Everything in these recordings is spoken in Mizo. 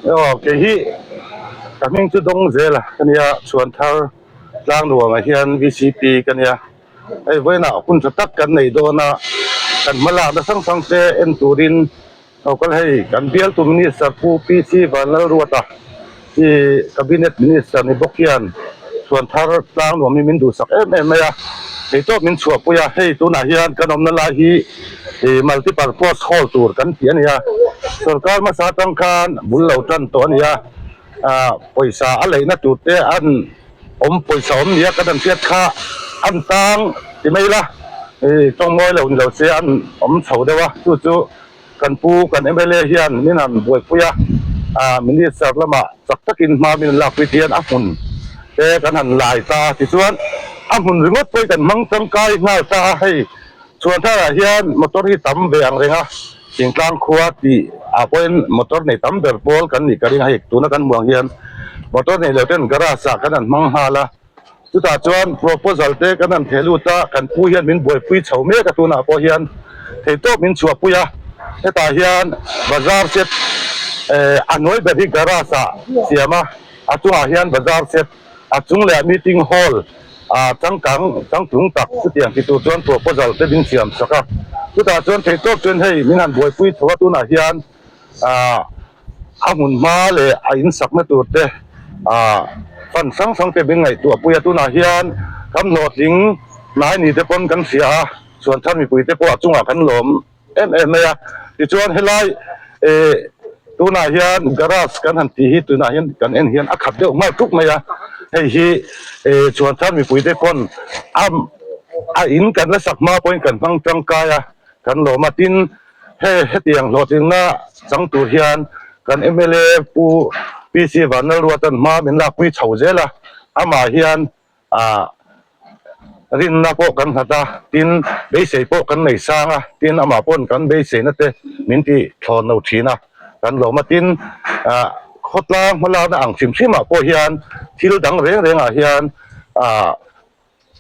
Aw kei hi ka hming chu dawng zel a ka nia chhuan thar tlang nuamah hian vcp ka nia hei vawiinah hun tha tak kan nei dawn a kan hma lakna hrang hrang te en turin lo kal hei kan bialtu minister pu PC Vanlalruata hi cabinet minister ni bawk hian chhuan thar tlang nuam hi min duhsak em em mai a theihtawp min chhuahpui a hei tunah hian kan awmna lai hi Ih multi purpose hall tur kan tih a ni a, sorkar hmasa atang khan bul lo tan tawh a ni a, ah pawisa a leihna tur te an awm pawisa awm nia kan han hriat kha an tang ti mai ila ih tawngmawi lo ni lo se an awm chho deuh a, chu chu kan pu kan mla hian min han buaipui a, ah minister lamah chak takin hma min han lakpui te hian a hmun te kan han lai ta a tichuan a hmun ringawt pawhin kan hmang tangkai nghal ta a hei. Chhuanthar ah hian motor hi tam ve ang reng a, thingtlang khua tih ah pawhin motor nei tam ber pawl kan nih ka ring a hei tuna kan hmuh ang hian motor nei lo ten garage ah kan han hmang nghal a, chutah chuan proposal te kan han theh lut a, kan pu hian min buaipui chho mek a tunah pawh hian theihtawp min chhuahpui a, hetah hian bazar set eh a hnuai ber hi garage ah siam a, a chungah hian bazar set. A chung leh meeting hall ah changkang changtlung tak chutiang ti tur chuan proposal te min siam sak a, chutah chuan theihtawp chuan hei min han buaipui tho a tunah hian ah a hmun hma leh a in sakna tur te ah fund hrang hrang te min ngaihtuah pui a, tunah hian kan hlawhtling hnai ni te pawn kan hria a, chhuanthar mipui te pawh a chungah kan lawm. em em mai a tichuan helai eh tunah hian garage kan han tih hi tunah hian kan en hian a khat deuh nghal tuk mai a hei hi eh chuan thar mipui te pawn a a in kan la sak hma pawhin kan hmang tangkai a kan lawm a tin he hetiang hlawhtlinna chang tur hian kan mla pu PC Vanlalruatan hma min lakpui chho zel a amah hian Ah rinna pawh kan nghat a, tin beisei pawh kan nei sang a, tin amah pawn kan beiseina te min ti thlawn lo thin a, kan lawm a, tin ah khawtlang hmalakna ang hrim hrim ah pawh hian thil dang reng reng ah hian ah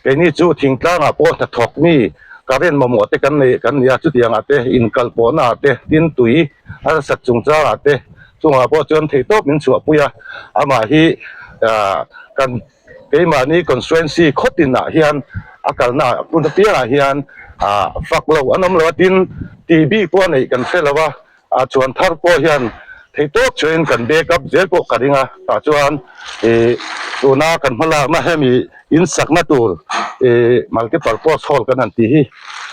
keini chu thingtlang ah pawh hnathawk mi current mamawh te kan nei kan ni a, chutiang ah te inkalpawhna ah te tin tui harsat chungchang ah te chungah pawh chuan theihtawp min chhuahpui a, amah hi ah kan. Keimahni constituency khawtin ah hian a kalna ah hmun apiangah hian ah fak lo an awm lo a, tin tih bik pawh a neih kan hre lo a, ah chuan thar pawh hian theihtawp chuain kan back up zel pawh ka ring a, tah chuan ih tuna kan hmalakna hemi in sakna tur ih multipurpose hall kan han tih hi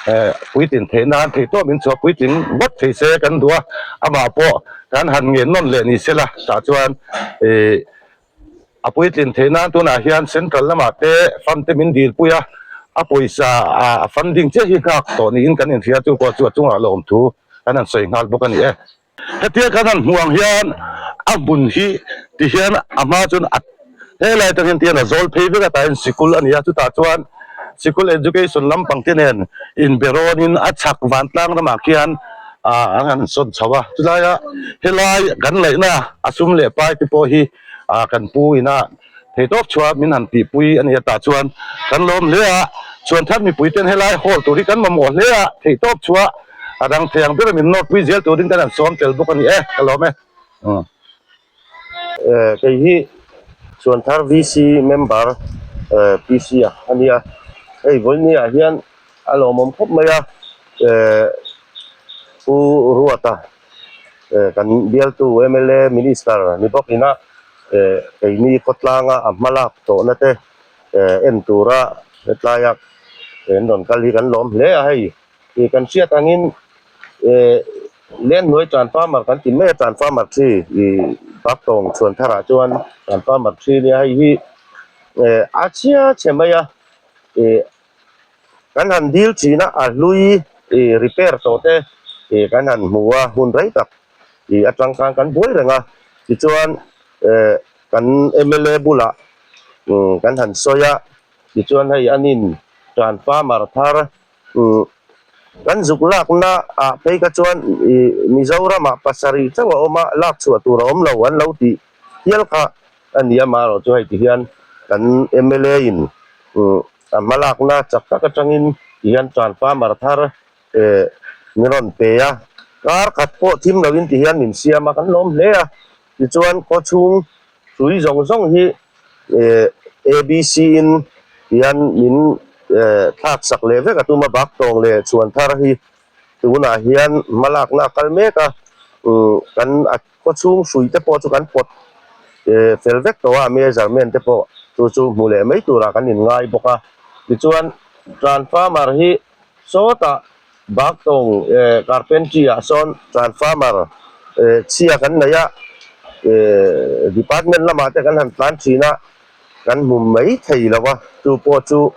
eh puitlin theih nan theihtawp in chhuah puitling vat thei se kan duh a, amah pawh kan han ngen nawn leh ni sela tah chuan ih. A puitlin theih nan tunah hian central lamah te fund te min dilpui a, a pawisa a funding chiah hi nghak tawh niin kan inhria chu pawh chu a chungah lawmthu kan han sawi nghal bawk a ni e. Hetia kan han hmuh ang hian a hmun hi ti hian a hma chuan a helai atang hian ti hian a zawl phei vek a tah hian sikul a ni a, chutah chuan sikul education lampang te nen inbe rawnin a chhak vantlang ramah khian ah an han sawn chho a, chulaia helai kan laihna a sum leh pai te pawh hi ah kan pu ina theitawp chhuah min han tihpui a ni a tah chuan kan lawm hle a, chuan thar mipui ten helai hall tur hi kan mamawh hle a, theihtawp chhuah a dang thei ang ber min nawr pui zel turin kan han sawm tel bawk a ni e, ka lawm e. Kei hi Chhuanthar VC member PC a a nia, hei vawiini ah hian a lawmawm khawp mai a, Pu Ruata kan bialtu mla minister ni bawk ina keini khawtlanga a hma lak tawhna te en tura hetlai a an rawn kal hi kan lawm hle a hei. Ih kan hriat angin eh len hnuai transformer kan ti mai a transformer thi ih baktawng chhuan tharah chuan transformer thi nia hei hi eh a chhia chhe mai a ih kan han dil thin a a hlui ih repair tawh te ih kan han hmu a hun rei tak ih atang khan kan buai reng a tichuan eh kan mla bulah umm kan han sawi a tichuan hei anin transformer thar Umm kan zuk lakna ah phei kha chuan ih Mizoram ah pasarih chauh a awm a, lak chhuah tur a awm lo an lo tih hial kha a ni a, amaherawh chu hei ti hian kan mla in umm a hma lakna chak tak atangin ti hian transformer thar eh min rawn pe a, kar khat pawh thim loin ti hian min siam a, kan lawm hle a. Tichuan khawchhung hrui zawng zawng hi ABC in hian min thlak sak leh vek a tum a, Baktawng leh Chhuanthar hi tunah hian hmalakna a kal mek a, kan a khawchhung hrui te pawh chu kan pawt fel vek tawh a, measurement te pawh chu chu hmu leh mai turah kan inngai bawk a. Tichuan transformer hi sawtah Baktawng carpentry ah sawn transformer chhia kan nei a, department lamah te kan han tlan thin a, kan hmu mai thei lo a, chu pawh chu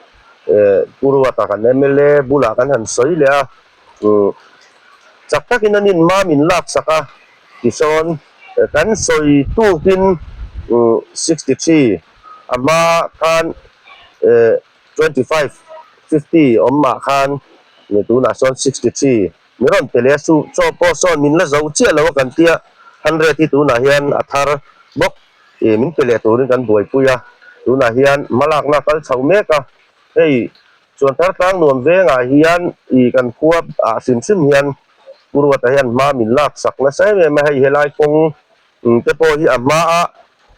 Pu Ruata kan mla bulah kan han sawi leh a, chak takin an inmam in lak sak a, tisawn kan sawi tukin 63 a hma khan 25, 50 awm mah khan tunah sawn 63 min rawn pe leh a, chu chaw pawh sawn min la zo chiah lo a kan tia, 100 hi tunah hian a thar bawk ih min pe leh turin kan buaipui a, tunah hian hmalakna a kal chho mek a, hei Chuanthar Tlangnuam vengah hian ih kan khua ah hrim hrim hian Pu Ruata hian hma min lak sak nasa em em a, hei helai kawng te pawh hi a hmaa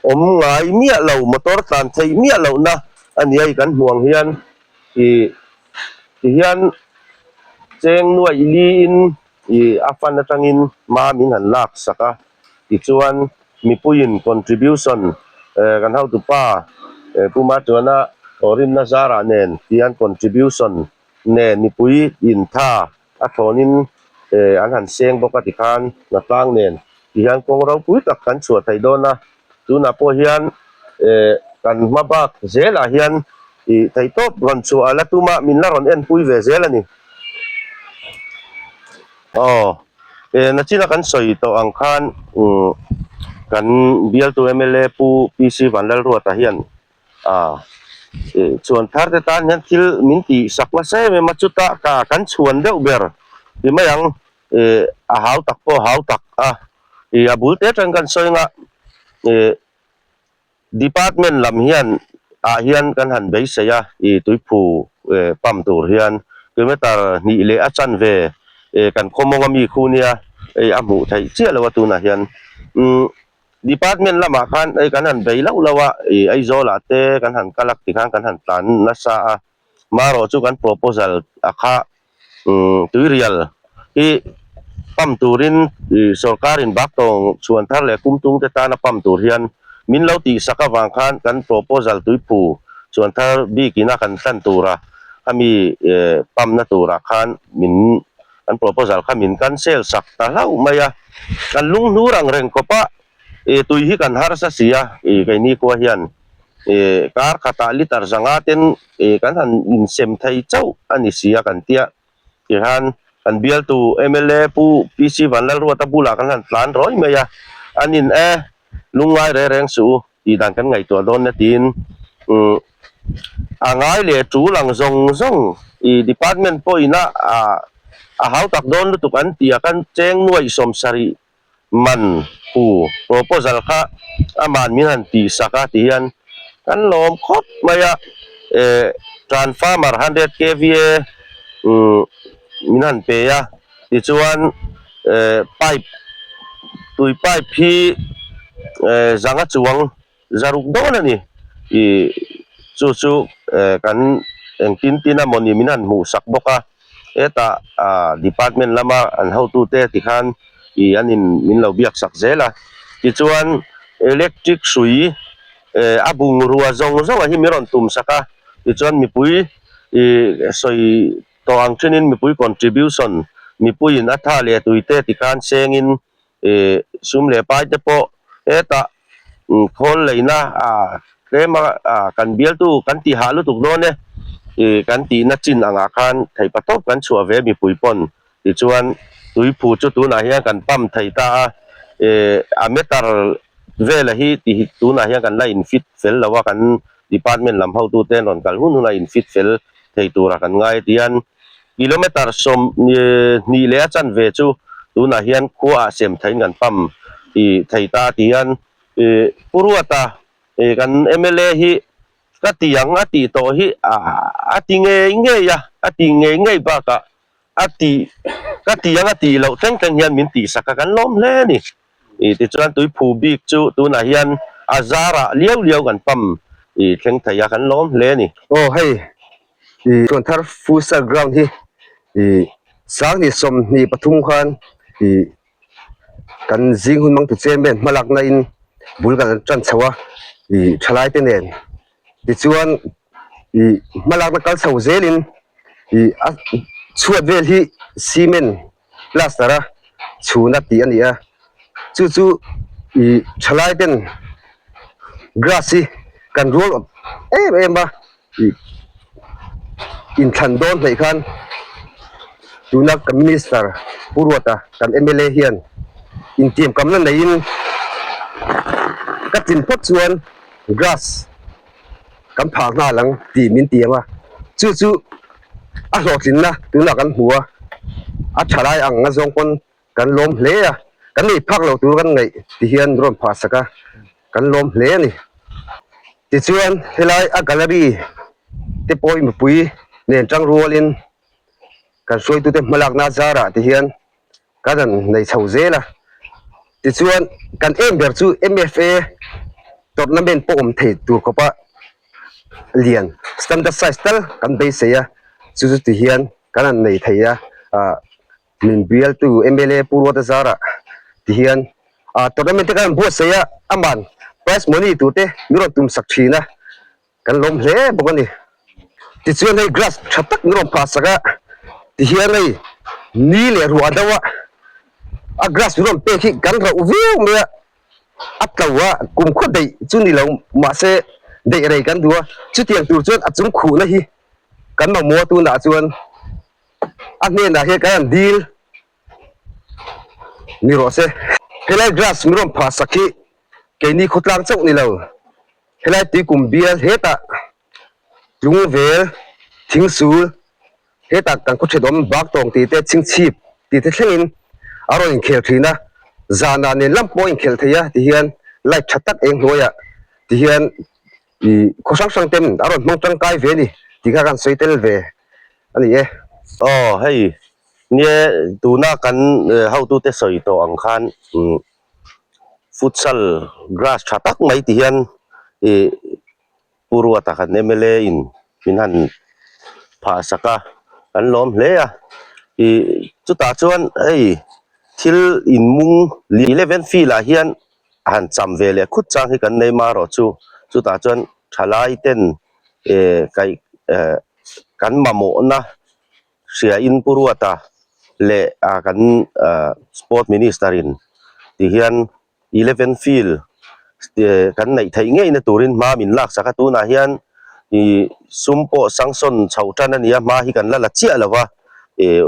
awm ngai miah lo, motor tlan theih miah lohna a ni a, i kan hmuh ang hian ih tihian cheng nuaih liin ih a fan atangin hma min han lak sak a, tichuan mipuiin contribution kan hotupa Pu Matuana Rinna Zarah nen tihian contribution nen mipui intha a thlawnin an han seng bawk a tikhan hnatlang nen tihian kawng ropui tak kan chhuah theih dawn a, tunah pawh hian kan hma bak zelah hian ih theihtawp rawn chhuah a la tum a, min la rawn enpui ve zel a ni. Aw, nachina kan sawi tawh ang khan kan bialtu mla Pu PC Vanlalruata hian A, chuan thar te tan hian thil min tih sak nasa em em a, chuta ka kan chhuan deuh ber ti mai ang, ih a hau tak pawh hau tak a, ih a bul te atang kan sawi anga ih department lam hian ah hian kan han beisei a, ih tuiphu pump tur hian kilometer hnih leh a chanve ih kan khawmawng ami khu nia hei a hmuh theih chiah lo a tunah hian umm. Department lamah khan hei kan han bei lauh lauh a, ih Aizawlah te kan han kal a tikhan kan han tlan nasa a, marawh chu kan proposal a kha umm tuirial hi pump turin ih sorkarin Baktawng chhuan thar leh Kumtung te tana pump tur hian min lo tihsak avang khan kan proposal tuiphu chhuan thar bikin a kan hlan tura khami pump na turah khan min Kan proposal kha min cancel sak ta hlauh mai a, kan lunghnur ang reng khawp a, ih tui hi kan harsa si a, ih keini khua hian ih kar khatah liter zanga ten ih kan han insem thei chauh a ni si a kan tia, tihian kan bialtu mla Pu PC Vanlalruata bulah kan han tlan rawi mai a, an in e lungngai reng reng suh u tih dan kan ngaihtuah dawn na tiin umm a ngai leh tul ang zawng zawng ih department pawhin a a hau tak dawn lutuk an ti a kan cheng nuaih sawmsarih man hu proposal kha aman min han tih sak a ti hian kan lawm khawp mai a eh transformer hundred kva umm min han pe a tichuan eh pipe tui pipe hi eh zanga chuang zaruk dawn a ni ih chu chu eh kan engtin tin a mawni min han hmuh sak bawk a hetah ah department lama an hotute tikhan ih an in min lo biak sak zel a tichuan electric hrui eh a bungrua zawng zawng a hi min rawn tum sak a tichuan mipui ih sawi Tawh ang thinin mipui contribution, mipuiin a tha leh tuite tikhan sengin ih sum leh pai te pawh hetah khawl leina ah tlem a ah kan bialtu kan tih hah lutuk dawn e ih kan tihna chin angah khan theihpa tawp kan chhuah ve mipui pawn tichuan tuiphu chu tunah hian kan pump thei ta a ih a meter vela hi tih tunah hian kan la in fit fel lo a kan Department lam hotute an rawn kal hun hun a infit fel thei tura kan ngai a tihian kilometer 22 leh a chanve chu tunah hian khuaah sem theihin kan pump ih thei ta a tihian ih Pu Ruata ih kan mla hi ka ti ang a tih tawh hi a ti ngei ngei a, a ti ngei ngei bakah a ti ka ti ang a tih loh thleng thleng hian min tihsak a kan lawm hle a ni. Ih tichuan tuiphu bik chu tunah hian a zarah liau liau kan pump ih thleng thei a kan lawm hle a ni. Aw hei ih Chhuanthar Futsal Ground hi ih Sangni 23 khan ih kan zing hun mangtu chairman hmalakna in bul kan tan chho a ih thalai te nen tichuan ih hmalakna kal chho zelin ih a chhuat vel hi cement plaster a chhuna tih a ni a chu chu ih thalai ten grass hi kan rual awm em em a ih inthlan dawn hnaih khan tuna kan minister Pu Ruata kan mla hian intiamkamna neiin ka tlin phawt chuan grass kan phah nghal ang tih min ti ang a, chu chu a hlawhtlinna tunah kan hmu a, a tha lai ang a zawng pawn kan lawm hle a, kan nei phak lo tur kan ngaih ti hian rawn phah sak a, kan lawm hle a ni. Tichuan helai a gallery te pawh i mipui nen tang rualin kan hruaitute hmalakna zarah ti hian kan han nei chho zel a, tichuan kan em ber chu MFA tournament pawh awm thei tur khawpa lian standard size tal kan beisei a, chu chu ti hian kan han nei thei a, ah min bialtu mla Pu Ruata Zarah ti hian ah tournament te kan han buatsaih a, aman prize money tur te min rawn tum sak thin a. Kan lawm hle bawk a ni. Tichuan hei grass tha tak min rawn phah sak a, tihian hei ni leh ruah deuh a, a grass min rawn pek hi kan rauh viau mai a, a tlo a, kumkhaw daih chu ni lo mahse daih rei kan duh a, chutiang tur chuan a chung khuhna hi kan mamawh a tunah chuan a hnenah hian kan han dil ni rawh se. Helai grass min rawn phah sak hi keini khawtlang chauh ni lo. Helai tuikum bial hetah tlungvel, thingsul, hetah kan khaw ṭhenawm Baktawng tih te, Chhingchhip tih te thlengin a rawn inkhel ṭhin a, zanah nen lam pawh a inkhel thei a tihian light ṭha tak eng hnuaiah tihian ih khaw hrang hrang ten a rawn hmang ṭangkai ve a ni tih kha kan sawi tel ve a ni e. Aw hei nia tuna kan hotute sawi tawh ang khan umm futsal grass tha tak mai ti hian ih Pu Ruata kan mla in min han phah sak a kan lawm hle a ih chutah chuan hei thil in mung eleven field ah hian a han cham ve leh khut chang hi kan nei marawh chu chutah chuan thalai ten eh kaih eh kan mamawhna hria in Pu Ruata leh ah kan ah sport minister in ti hian eleven field kan neih theih ngei na turin hma min lak sak a tunah hian ih sum pawh sanction chho tan a ni a hma hi kan la la chiah lo va ih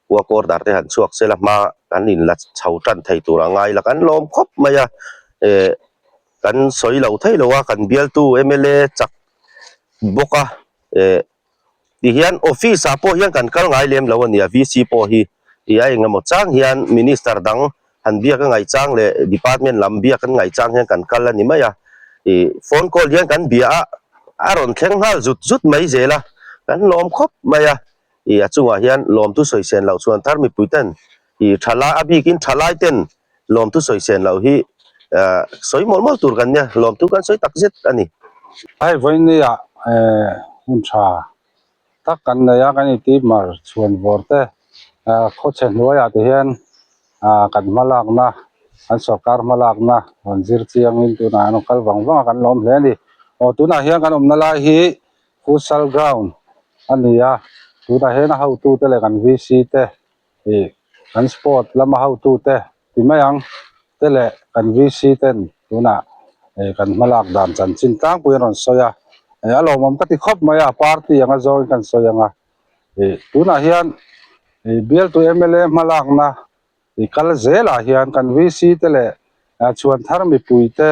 work order te han chhuak sela hma kan in la chho tan thei tur a ngai la kan lawm khawp mai a eh kan sawi lo thei lo a kan bialtu mla chak bawk a eh. Ti hian office ah pawh hian kan kal ngai lem lo a nia, VC pawh hi ih a engemaw chang hian minister dang han biak a ngaih chang leh department lam biak an ngaih chang hian kan kal a ni mai a, ih phone call hian kan bia a, a rawn thleng nghal zut zut mai zel a, kan lawm khawp mai a, ih a chungah hian lawmtu sawi sen loh chuan thar mipui ten ih thalai a bikin thalai ten lawmtu sawi sen loh hi ah sawi mawlh mawlh tur kan nia, lawmtu kan sawi tak zet a ni. Hei vawinia eh hun tha tak kan nei a, kan inti mar chhuan vawr te ah khawchhe hnuaiah te hian ah kan hma lakna kan sorkar hma lakna rawn zir chiangin tunah an rawn kal vang vang a kan lawm hle a ni. Aw tunah hian kan awmna lai hi futsal ground a ni a, tunah hian a hotute leh kan VC te ih kan sport lama hotute ti mai ang te leh kan VC ten tunah ih kan hma lak dan chanchin tlangpui an rawn sawi a ih a lawmawm ka ti khawp mai a party anga zawngin kan sawi ang a ih tunah hian ih bialtu mla hma lakna ih kal zelah hian kan VC te leh chhuan thar mipui te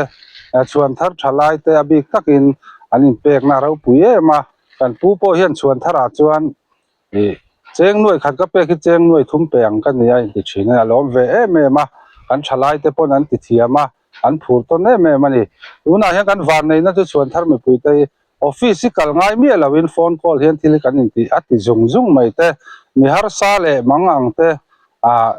chhuan thar thalai te a bik takin an inpekna a ropui em a kan pu pawh hian chhuan tharah chuan Ih, cheng nuai khat ka pek hi cheng nuai thum pe ang ka ni a inti thin a, a lawm ve em em a, kan thalai te pawn an ti thiam a, an phur tawn em em a ni. Tunah hian kan vanneihna chu Chhuanthar mipuite hi office hi kal ngai miah loin phone call hian thil hi kan inti a ti zung zung mai te, mi harsa leh mang ang te ah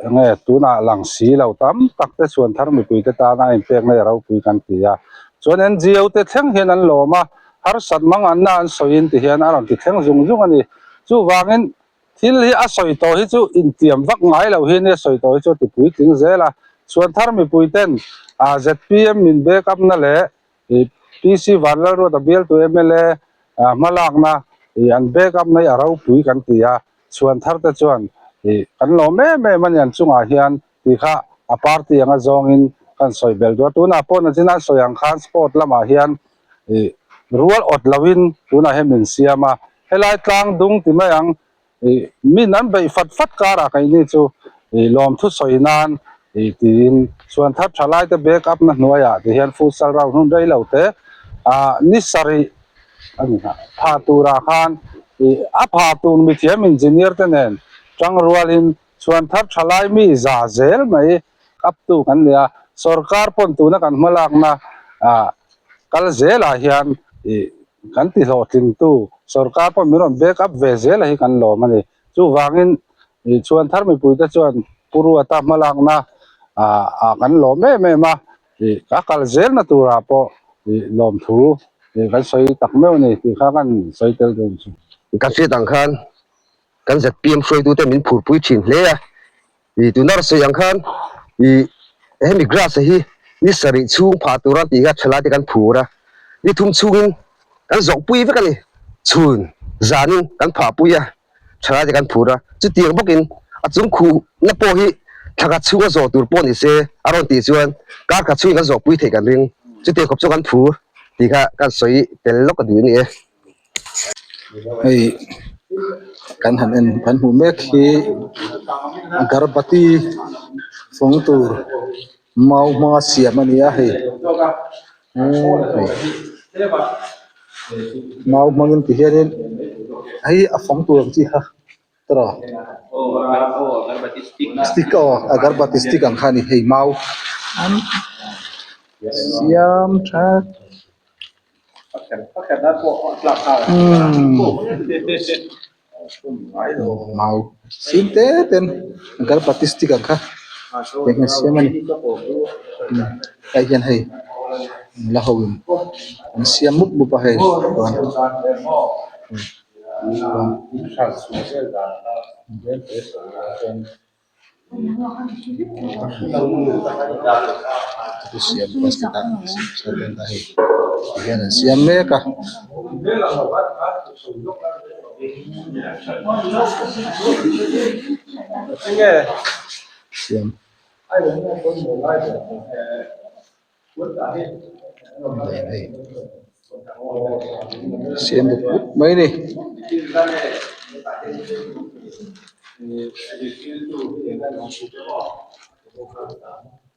Enge tunah lang si lo tam tak te chhuan thar mipui te tana a inpekna hi a ropui kan ti a. Chuan NGO te thleng hian an lawm a, harsat mang anna an sawiin ti hian a rawn ti thleng zung zung a ni. Chuvangin thil hi a sawi tawh hi chu intiam vak ngai lo hi nia sawi tawh hi chu a ti puitling zel a. Chhuan thar mipui ten zpm min back up na leh PC Vanlalruata bialtu mla hmalakna an back up na hi a ropui kan ti a. Chhuan thar te chuan ih kan lawm em em a ni an chungah hian tih kha a party anga zawngin kan sawi bel duh a. Tunah pawh nachin an sawi ang khan sport lamah hian ih rual awt loin tunah hian min siam a. Helai tlang dung ti mai ang ih min an beih fat fat karah keini chu ih lawmthu sawi nan ih tiin chhuan thar tha laite back up na hnuaiah ti hian futsal round hun rei lo te ah ni sarih a ni a pha turah khan ih a pha tur mithiam engineer te nen tang rualin chhuan thar tha lai mi za zel mai up tu kan ni a sorkar pawn tuna kan hma lakna ah kal zelah hian ih kan ti hlawhtling tu sorkar pawn min rawn back up ve zel a hi kan lawm a ni chuvangin ih chhuan thar mipui te chuan Pu Ruata hma lakna ah ah kan lawm em em a. Ih ka kal zelna turah pawh ih lawmthu ih kan sawi tak meuh a ni tih kha kan sawi tel dawn chu. Ka hriat ang khan kan zpm hruaitute min phurpui thin hle a, ih tuna ka sawi ang khan ih hemi grass hi ni sarih chhung phah tura tih kha thalai te kan phur a, ni thum chhungin kan zawhpui vek a ni, chhun zanin kan phahpui a. Thalai te kan phur a, chutiang bawkin a chung khuhna pawh hi thla khat chhunga zawh tur pawh ni se a rawn tih chuan kar khat chhungin kan zawhpui theih kan ring. Chutiang khawp chu kan phur tih kha kan sawi tel lawk a duh a ni e. Hei kan han en kan hmuh mek hi agarbati fawng tur mau hmanga siam a ni a hei hei mau hmangin ti hianin hei a fawng tur ang chi kha tawrh stick aw agarbati stick ang kha a ni hei mau an siam that Mau sim te ten agarbati stick ang kha eng a siam a ni hei hian hei la ho in an siam mup mup a hei chuan siam basket ah hei ti hian an siam mek a. Siam hei siam mup mup mai a ni.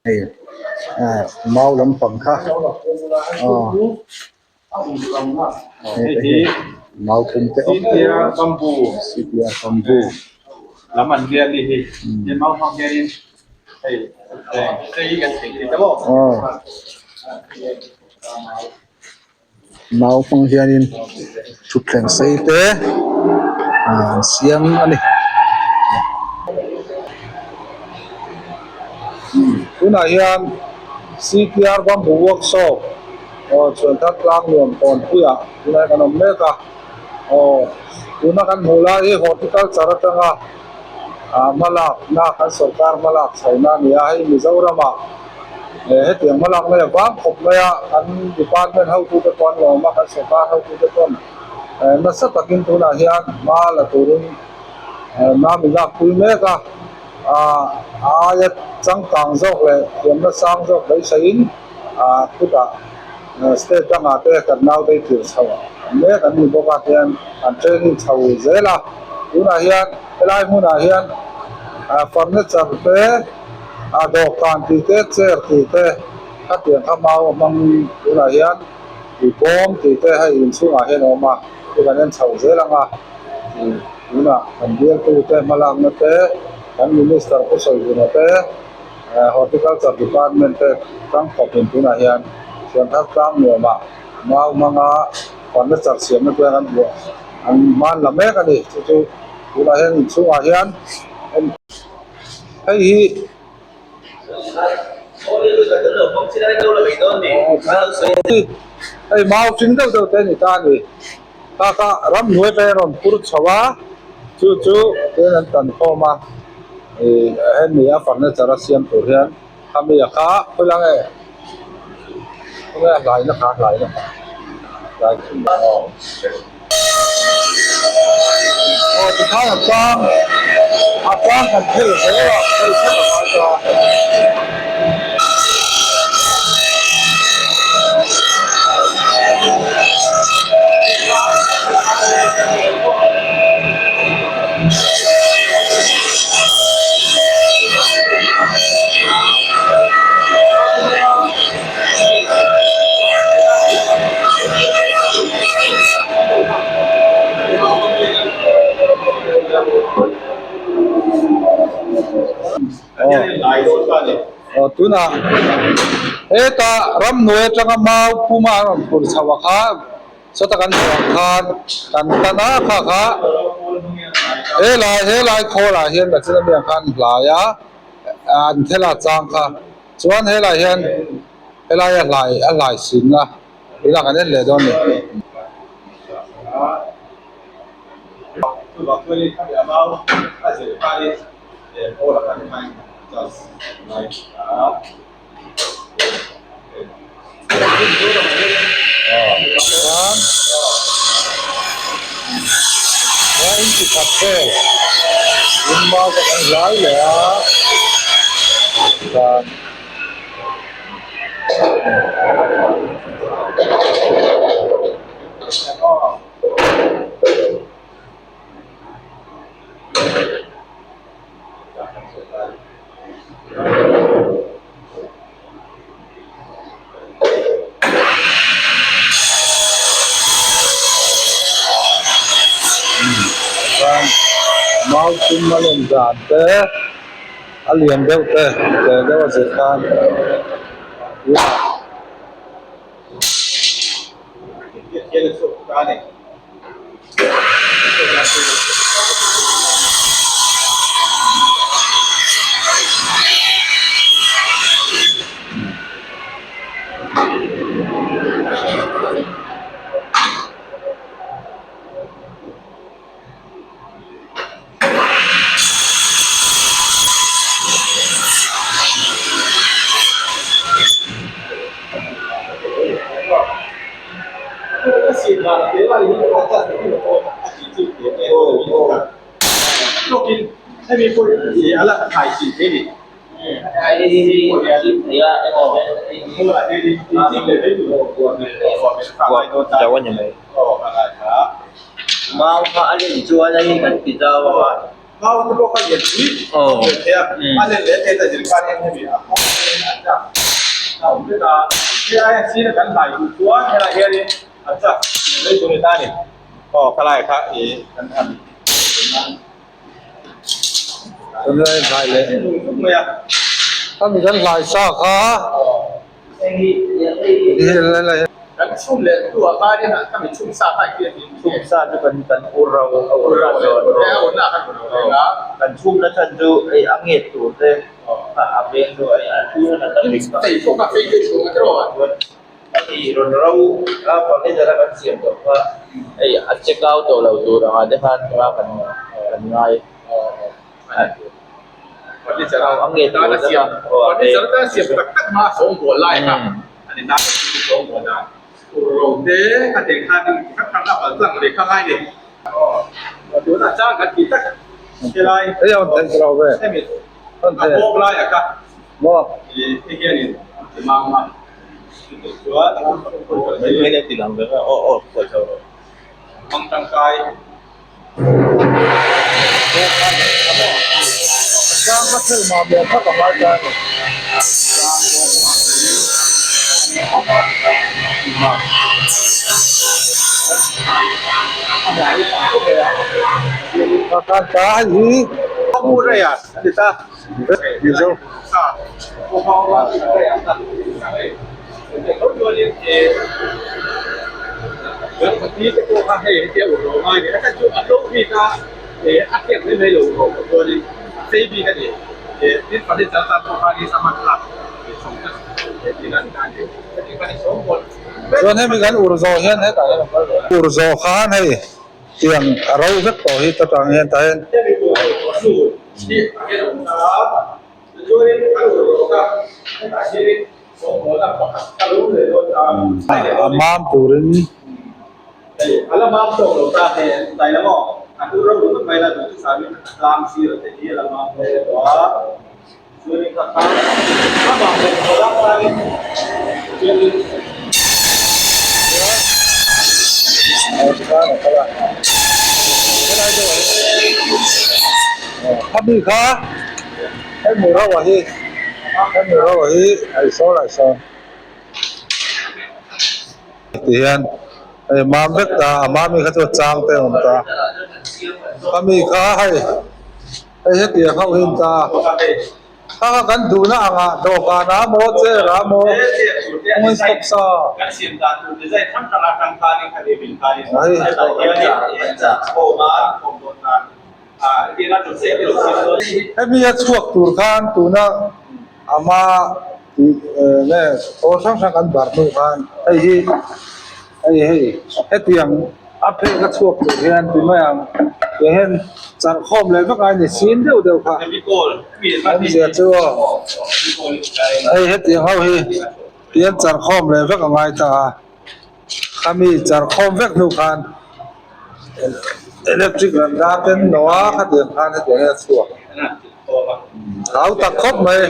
Hei ah mau lampang kha aw hei te hi mau pum te awm cpr bamboo aw mau hmang hianin thutthleng sei te ah an siam a ni. Tunah hian CTR Bamboo Workshop aw chhuan thar tlang nuam tawnpuiah tunah hian kan awm mek a aw tuna kan hmuh lai hi horticulture atanga ah hmalakna kan sorkar hmalak chhohna a ni a hei Mizoramah eh hetiang hmalakna hi a vang khawp mai a kan department hotute pawh an lawm a kan sorkar hotute pawn eh nasa takin tunah hian hma la turin eh nami lakpui mek a ah a aia changkang zawk leh thiamna sang zawk beiseiin ah khutah state dangah te kan naute hi tir chho mek an ni bawk a tihian an training chho zel a tunah hian helai hmunah hian ah furniture te ah dawhkan tih te chair tih te khatiang kha mau a hmang tunah hian ih bawm tih te hei inchhungah hian a awm a chu kan en chho zel ang a ih tunah kan bialtu te hmalakna te kan minister pu Sawihuna te. Horticulture Department te tangkawpin tunah hian Chuanthar tlang nuamah mau hmanga furniture siamna te an buah an hman la mek a ni. Chu chu tunah hian inchhungah hian. Hei hi hei mau hring deuh deuh te a ni ta a ni. Kha kha ramhnuai atangin a rawn phur chho a, chu chu tin an tan khawm a, ih hemi a furniture a siam tur hian khami a kha khawi la nge khawnge a hlaina kha a hlaina kha hlai khum aw aw tikhan a tlang a tlang kan phel zel a phel phel a ngai ta. Aw tunah heta ramhnuai atanga mau puma an rawn phur chhoh a kha sawta kan hmuh ang khan kan tan a kha kha helai helai khawlah hian nachin ami ang khan hlai a an thela chang kha chuan helai hian helai a hlai a hlai sinna tunah kan en leh dawn a ni. Chuan mau pum a len dan te a lian deuh te te deuh a zir khan tunah. Mau kha a len chuan a hi kan ti zau a. Mau te pawh kha lian pui aw thei a a len leh te ta zir khan en hemi a kawng te a chak a awm vek a helai a sir a kan hlai duh chuan helai hianin a chak mai tur a ni ta a ni aw khalai kha ih kan han Tunlai hlai leh khami kan hlai sa kha Kan chhum leh hnuah khanin khami chhum sa kha hian in chhum sa chu kan kan ur ro a ur ro a kan chhum na chhan chu hei a nget tur te a veng chu a thur a kan Hei rawn ro a furniture a kan siam tawh kha hei a check out tawh lo tur anga te khan hma kan kan ngai Furniture a tana siam furniture tana siam tak tak hma a sawngbawl lai kha a ni tan a sawngbawl dan ur ro te a teh khan ti khat khat a pal tlang leh kha ngai ni tunah chang kan ti tak helai hemi a bawk lai a kha hei hianin ti mang a. Tin, furniture atan pawh khan i saman tlak chho te tih a ni ta a ni. Heti khan i sawngbawl vek. Chuan hemi kan ur zawh hian hetah hian a kal leh a. Ur zawh khan hei tiang a ro vek tawh hi ta tang hian tah hian. Hemi tur hei tawh hnu hi a hian a awm ta a, tichuanin kan ur zawh kha hetah hianin sawngbawlna pakhat a lo leh dawn ta a. A mam turin. Hei a la mam tawk lo ta hei an tlai la maw? A hnu ro ringawt mai la duh chu samin a tlang sir te hi a la mam hle tawh a. Chuanin kha kha a mam leh tawh la khanin chuanin Khami kha hemi ro ah hi hemi ro ah hi a sawn a sawn. Ti hian hei mam vek ta a mami kha chu a chang te a awm ta a mi kha hei hei hetiang ho hi an ta a kha kha kan duhna angah dawhkan ah maw chair ah maw kawngin stop sa hemi a chhuak tur khan tuna a hma tih nge pawl hrang hrang kan bar hnu khan hei hi hei hei hetiang a phek a chhuak tur hian ti mai ang tiang hian charh khawm leh vek a ni sin deuh deuh kha awmzia chu aw hei hetiang ho hi tiang charh khawm leh vek a ngai ta a khami charh khawm vek hnu khan electric ran dar ten no a khatiang khan hetiang hian a chhuak. Hau tak khawp mai.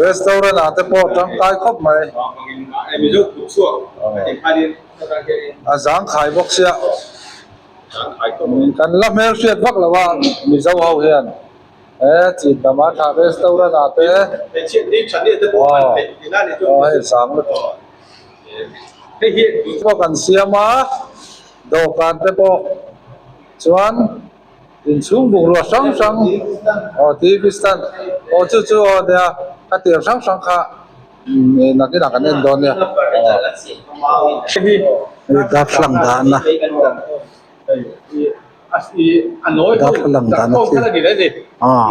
Restaurant ah te pawh tangkai khawp mai. A zang khai bawk sia. Kan la hmelhriat vak lo a Mizo ho hian he chin tam a tha restaurant ah te aw hei zang lutuk. Pawh kan siam a. Dawhkan te pawh chuan inchhung bungrua hrang hrang aw tv stand aw chu chu aw nia a tir hrang hrang kha nakinah kan en dawn nia hei darthlalang dahna darthlalang dahna chi ah.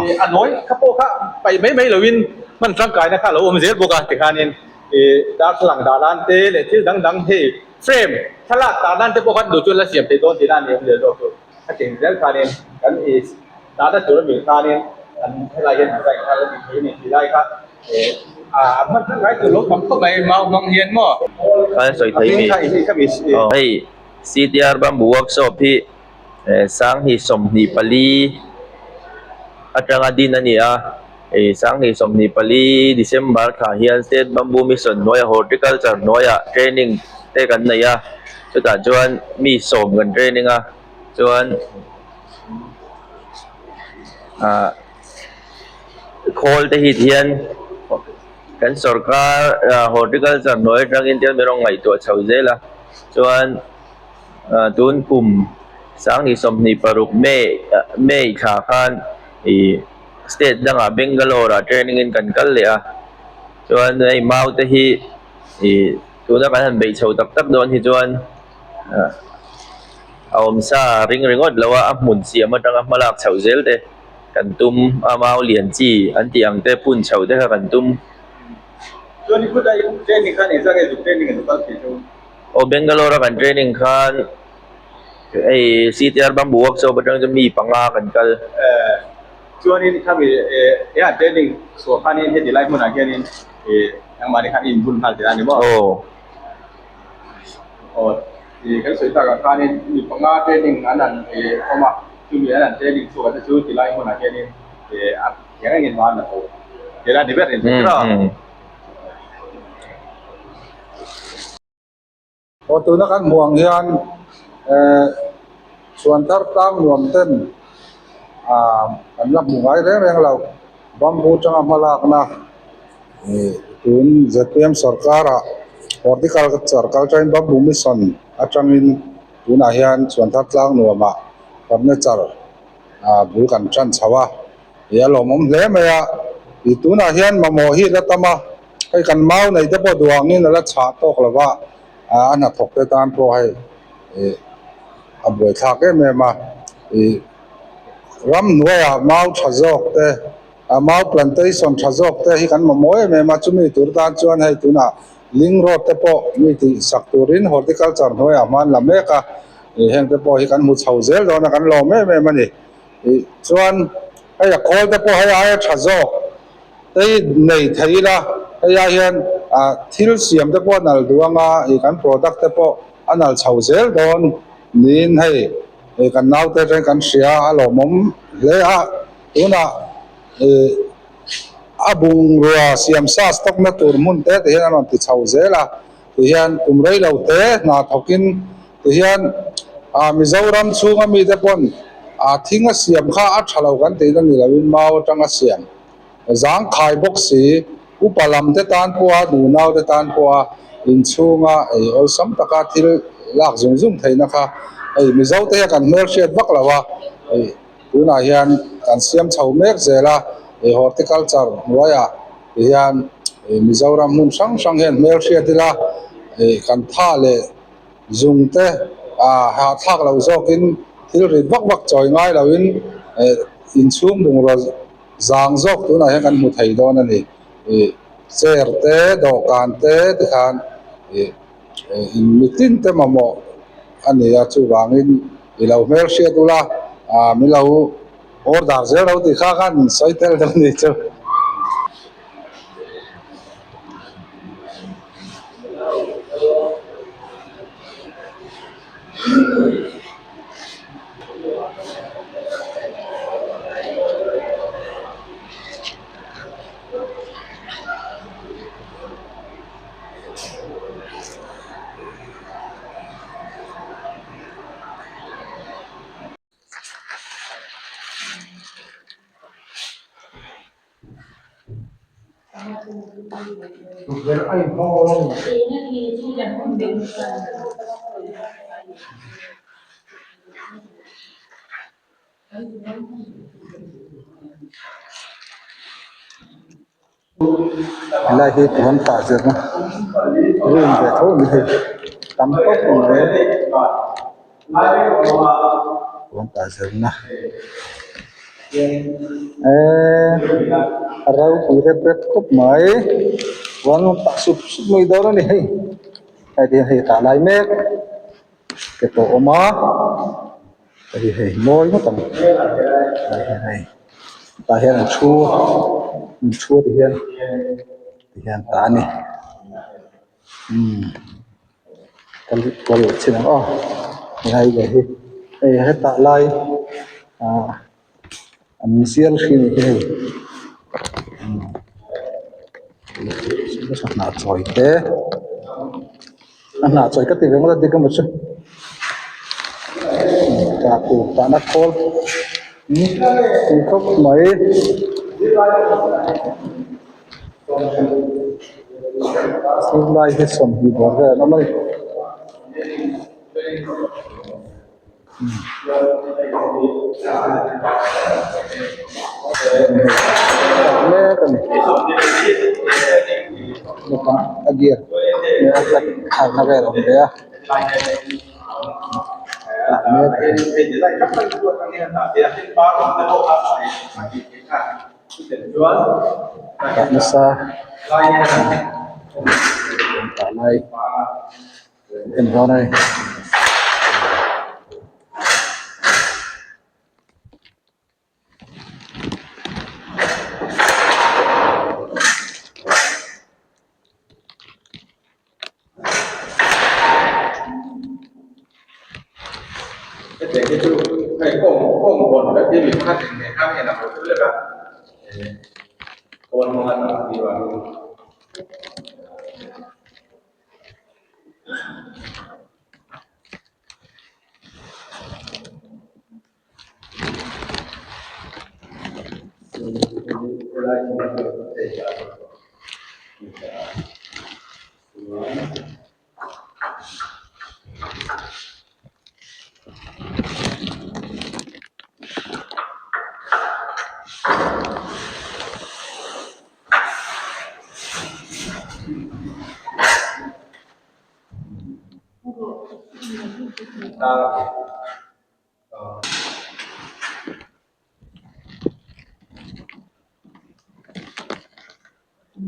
Frame, thlalak tah nan te pawh khan duh chuan la siam thei dawn tihna a ni awm leh zawk chu. A cheng zel khanin kan i tahna tur a mil khanin an helai hian design kha la ti thei a ni tih lai kha a hman hman ngai tur lo tam khawp mai mau hmang hian maw. Kha sawi thei mi. Hei CTR Bamboo Workshop hi Sanghnih 24 atanga din a ni a. Hei 2024 December thla hian State Bamboo Mission hnuaia Horticulture hnuaia training te kan nei a, chutah chuan mi sawm kan training a, chuan ah khawl te hi tihian kan sorkar horticulture hnuai atangin tihian min rawn ngaihtuah chho zel a, chuan ah tun kum 2026 May May thla khan ih. State dangah Bangalore ah training in kan kal leh a, chuan hei mau te hi ih tuna kan han beih chho tak tak dawn hi chuan ah a awmsa ring ringawt lo a, a hmun siam atanga hma lak chhoh zel te kan tum a, mau lian chi an tih ang te phun chhoh te kha kan tum. Aw Bangalore a kan training khan. Hei CTR Bamboo Workshop atang chuan mi panga kan kal. Chuanin khami he an training chhuah khanin heti lai hmunah hianin engmahni khan in bun nghal tih a ni maw? Aw. Aw i kan sawi takah khanin mi panga training an han awm a, chumi an han training chhuah te chu ti lai hmunah hianin a eng engin hma an la tho tih a ni ber in hria. Aw tuna kan hmuh ang hian eh chhuan thar tlang nuam ten ah an la hmu ngai reng reng lo bamboo atanga hma lakna ih tun zpm sorkar ah horticulture culture in bamboo mission atangin tunah hian chhuan thar tlang nuam ah furniture ah bul kan tan chho a ih a lawmawm hle mai a ih tunah hian mamawh hi la tam a. Hei kan mau nei te pawh duh angin a la chhah tawk lo va, a hnathawk te tan pawh hei ih a buaithlak em em a, ih Ramhnuaiah mau tha zawk te mau plantation tha zawk te hi kan mamawh em em a, chumi tur tan chuan hei tunah link road te pawh mi tih sak turin horticulture hnuaiah hman la mek a, ih heng te pawh hi kan hmu chho zel dawn a kan lawm em em a ni. Ih chuan hei a khawl te pawh hei aia tha zawk te hi nei thei ila hei ah hian ah thil siam te pawh a nal duh anga ih kan product te pawh a nal chho zel dawn niin hei ih kan naute atangin kan hria a lawmawm hle a tunah ih a bungrua siam sa stock na tur hmun te ti hian a rawn ti chho zel a tihian kum rei lo te hna thawkin tihian ah Mizoram chhunga mite pawn ah thing a siam kha a tha lo kan tihna ni loin mau atanga siam zangkhai bawk si upa lam te tan pawha nunau te tan pawha inchhunga ei awlsam taka thil lak zung zung theihna kha hei Mizo te hian kan hmelhriat vak lo a hei tunah hian kan siam chho mek zel a hei horticulture hnuaiah tihian Mizoram hmun hrang hrang hian hmelhriat ila hei kan tha leh zung te ah hahthlak loh zawkin thil rit vak vak chawi ngai loin eh inchhung bungraw zang zawk tunah hian kan hmu thei dawn a ni ih chair te dawhkan te tikhan ih in mitin te mamawh a ni a chuvangin i lo hmelhriat ula ah min lo order zel lo tih kha khan sawi tel dawn a ni chu. Helai hi puan tah zirna room ve tho a ni hei tam tawk a ni puan tah zirna eee a ropui rep rep khawp mai puan tah sup sup mai dawn a ni hei hei te hian hei tah lai mek te pawh a awm a. Hei hei mawi ngawt ang tah hian hei tah hian an thu an thu ti hian ti hian tah a ni umm ka kal chhin ang aw helai leh hi hei hetah lai ah an zial hri hi hei umm hnah chawi te a hnah chawi ka ti ve ngawt a dik emaw chu tah tur tahna khawl tui khawp mai. Tunlai hi sawmhnih bawr vel an awm a ni. Mek a ni naupang a gear a tat tharna vel a awm ve a tah mek a ni. Tah nasa tah lai. En dawn a ni.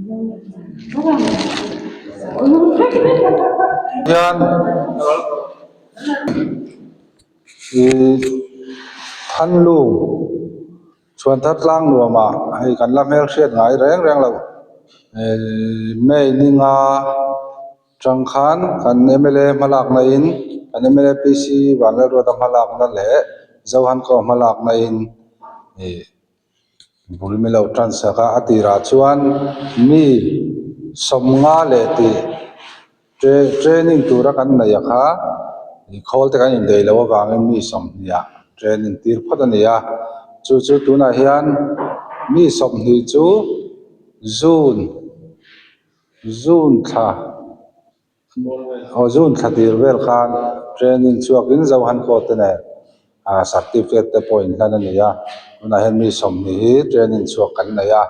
Hian ih Thanlung Chhuanthar tlang nuamah hei kan la hmelhriat ngai reng reng lo eh May ni nga tang khan kan mla hmalakna in kan mla PC Vanlalruata hmalakna leh Zohankaw hmalakna in ih bul mi lo tan sak a a tirah chuan mi sawmnga leh tih training tura kan neih a kha khawl te kan indaih loh avangin mi sawmhnih ah training tir phawt a ni a chu chu tunah hian mi 20 chu June June thla. Aw June thla tir vel khan training chhuakin Zohan court te nen ah certificate te pawh inhlan a ni a, tunah hian mi 20 hi training chhuak kan nei a,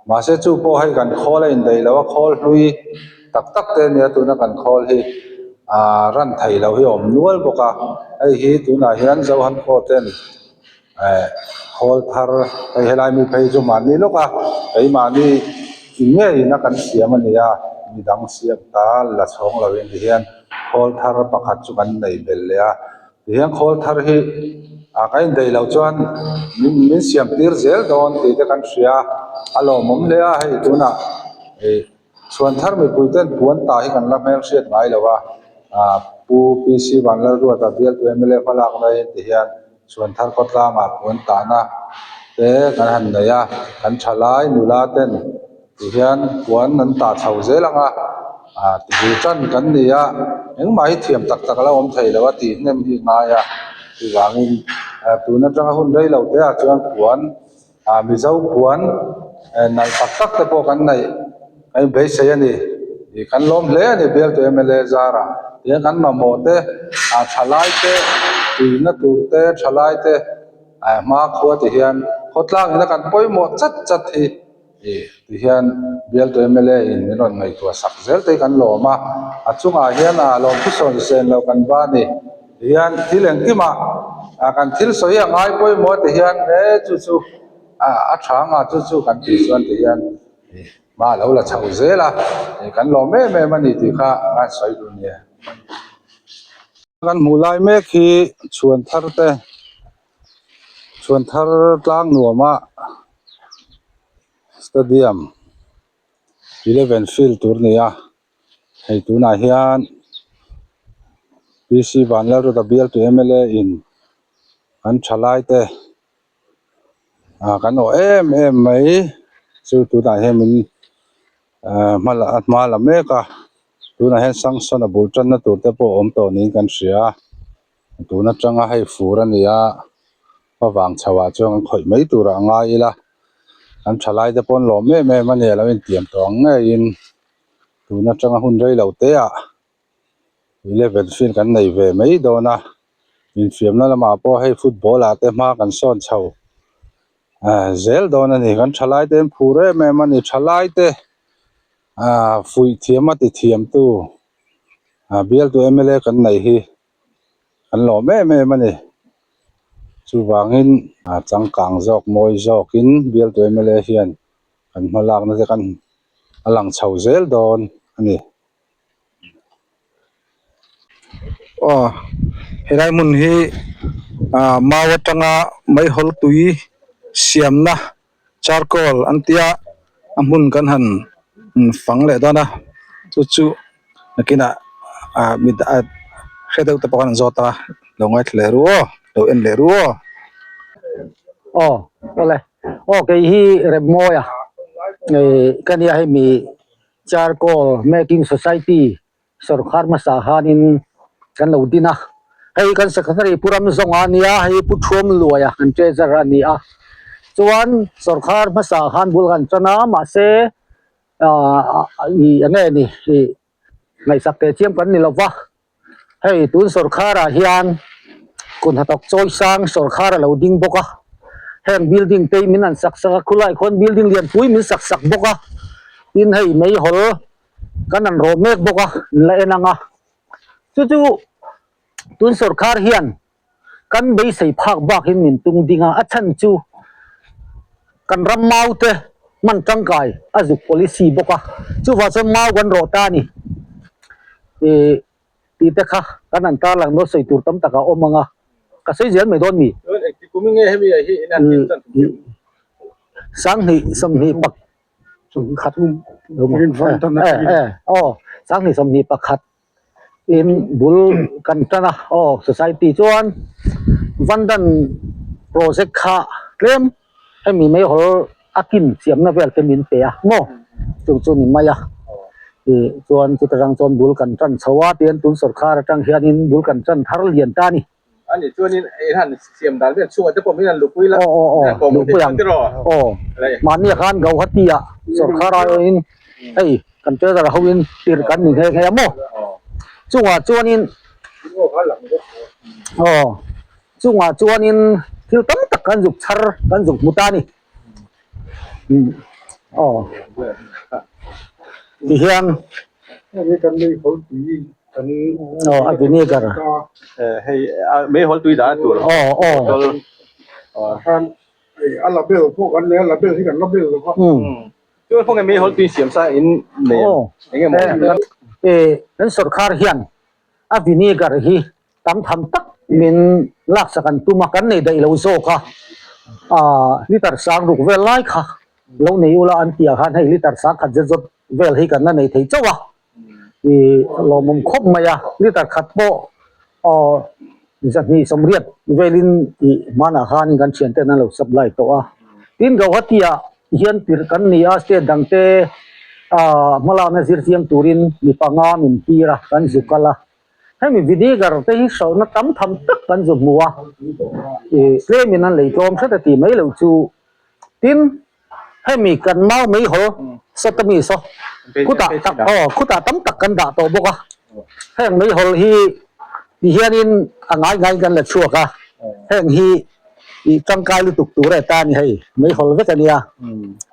mahse chu pawh hei kan khawl a indaih lo a, khawl hlui tak tak te a nia tuna kan khawl hi ah ran thei lo hi a awm nual bawk a, hei hi tunah hian Zohan court ten eh khawl thar hei helai mi phei chu mahni lawk a keimahni ngeiin a kan siam a ni a midang siam ta la chhawng lo in tihian khawl thar pakhat chu kan nei belh leh a tihian khawl thar hi ah kan indaih loh chuan min min siam tir zel dawn tih te kan hria a lawmawm hle a hei tunah ih Chhuan thar mipui ten puan ta hi kan la hmel hriat ngai lo a, ah Pu PC Vanlalruata bialtu mla hmalak laiin ti hian chhuan thar khawtlangah puan tahna te kan han nei a, kan thalai nula ten ti hian puan an tah chho zel ang a, ah ti bul tan kan ni a, engmah hi thiam tak tak a la awm thei lo a tih hnem hi a ngai a, chuvangin tun atanga hun rei lo te ah chuan puan Ah Mizo puan nalh tak tak te pawh kan neih kan inbeisei a ni. Ih kan lawm hle a ni bialtu mla zarah tihian kan mamawh te ah thalai te tuina tur te thalai te ah hmakhua ti hian khawtlang ina kan pawimawh chat chat hi ih ti hian bialtu mla in min rawn ngaihtuah sak zel te hi kan lawm a a chungah hian ah lawmthu sawn sen loh kan va a ni. Tihian thil engkimah kan thil sawi a ngai pawimawh ti hian he chu chu a tha anga chu chu kan tih chuan ti hian hma a lo la chho zel a, kan lawm em em a ni tih kha a sawi duh nia. Kan hmuh lai mek hi chhuan thar te chhuan thar tlang nuama stadium 11 field tur a ni a. Hei tunah hian PC Vanlalruta bialtu mla in an thalai te ah kan awh em em mai chu tunah hian min ah hma la hma la mek a tunah hian sanction a bul tanna tur te pawh a awm tawh niin kan hria a tun atanga hei fur a ni a favang chho ah chuan kan khawih mai turah a ngai ila an thalai te pawh an lawm em em a ni a lo intiam tawh ang ngeiin. Tun atanga hun rei lo te ah 11 field kan nei ve mai dawn a infiamna lamah pawh hei football ah te hma kan sawn chho ah zel dawn a ni kan thalai te an phur em em a ni thalai te ah fuih thiam a ti thiam tu ah bialtu mla kan nei hi an lawm em em a ni chuvangin ah changkang zawk mawi zawkin bialtu mla hian kan hma lakna te kan a lang chho zel dawn a ni. Aw helai hmun hi ah mau atanga meihawl tui siamna charcoal an tia a hmun kan han fang leh dawn a chu chu nakinah ah mi ah hre deuh te pawh khan an zawt a lo ngaithla leh ru aw lo en leh ru aw. Aw awle aw kei hi Remmawi a ih ka nia hei mi charcoal making society sawrkar hmasa khanin kan lo din a hei kan secretary pu Ramzawnga a nia hei pu Thuamluaia kan treasurer a ni a chuan sawrkar hmasa khan bul kan tan a mahse ah ih eng nge ni ih ngaihsak teh chiam kan ni lo va hei tun sawrkar ah hian kut hnathawk chawi sang sawrkar a lo ding bawk a heng building te hi min han sak sak a khulaiah khuan building lian pui min sak sak bawk a tin hei meihawl kan han rawh mek bawk a an la en ang a chu chu tun sawrkar hian kan beisei phak bakin min tung ding a a chhan chu kan ram mau te. Hman tangkai a zuk policy bawk a, chuvang chuan mau kan rawh ta a ni. Ih tih te kha kan han tarlang nawn sawi tur tam tak a awm ang a, ka sawi zel mai dawn mi? Sanghnih 20 pakhat aw sanghnih 21 in bul kan tan a aw society chuan Vandan project kha tlem hemi meihawl a kin siamna vel te min pe a maw chung chu ni mai a ih chuan chuta tang chuan bul kan tan chho a tihian tun sawrkar atang hianin bul kan tan thar lian ta a ni. A nih chuanin in han siam dan vel chhungah te pawh min han lupui la Aw aw aw lupui ang aw mahni khan Gauhati ah sawrkar aiawhin hei kan treasurer hoin tir kan ni nghe nghe a maw chungah chuanin aw chungah chuanin thil tam tak kan zuk chhar kan zuk hmu ta a ni aw tihian. Aw a vinegar. Hei meihawl tui dah tur. Aw aw. A label pawh kan nei a label hi kan label lo va. Chuan khawnge meihawl tui siam sa in nei em? Enge maw? Kan sawrkar hian a vinegar hi tam tham tak min laksak an tum a, kan nei daih lo zawk a, liter sang ruk vel lai kha lo nei ula an tih ah khan hei liter sang khat zet zawt vel hi kan la nei thei chauh a, ih lawmawm khawp mai a, liter khat pawh aw 280 velin ih hmanah khanin kan thian ten an lo supply tawh a, tin Gauhati ah hian tirh kan ni a, state dangte ah hmalakna zir chiang turin mi panga min tir a, kan zu kal a. Hemi vinegar te hi hralhna tam tham tak kan zu hmu a, ih tlemin an lei tlawm hret a tih mai loh chu. Tin, hemi kan mau meihawl sawta mi saw khutah tak aw khutah tam tak kan dah tawh bawk a, heng meihawl hi ti hianin a ngai ngaiin kan la chhuak a, heng hi ih tangkai lutuk tur e ta a ni hei meihawl vek a nia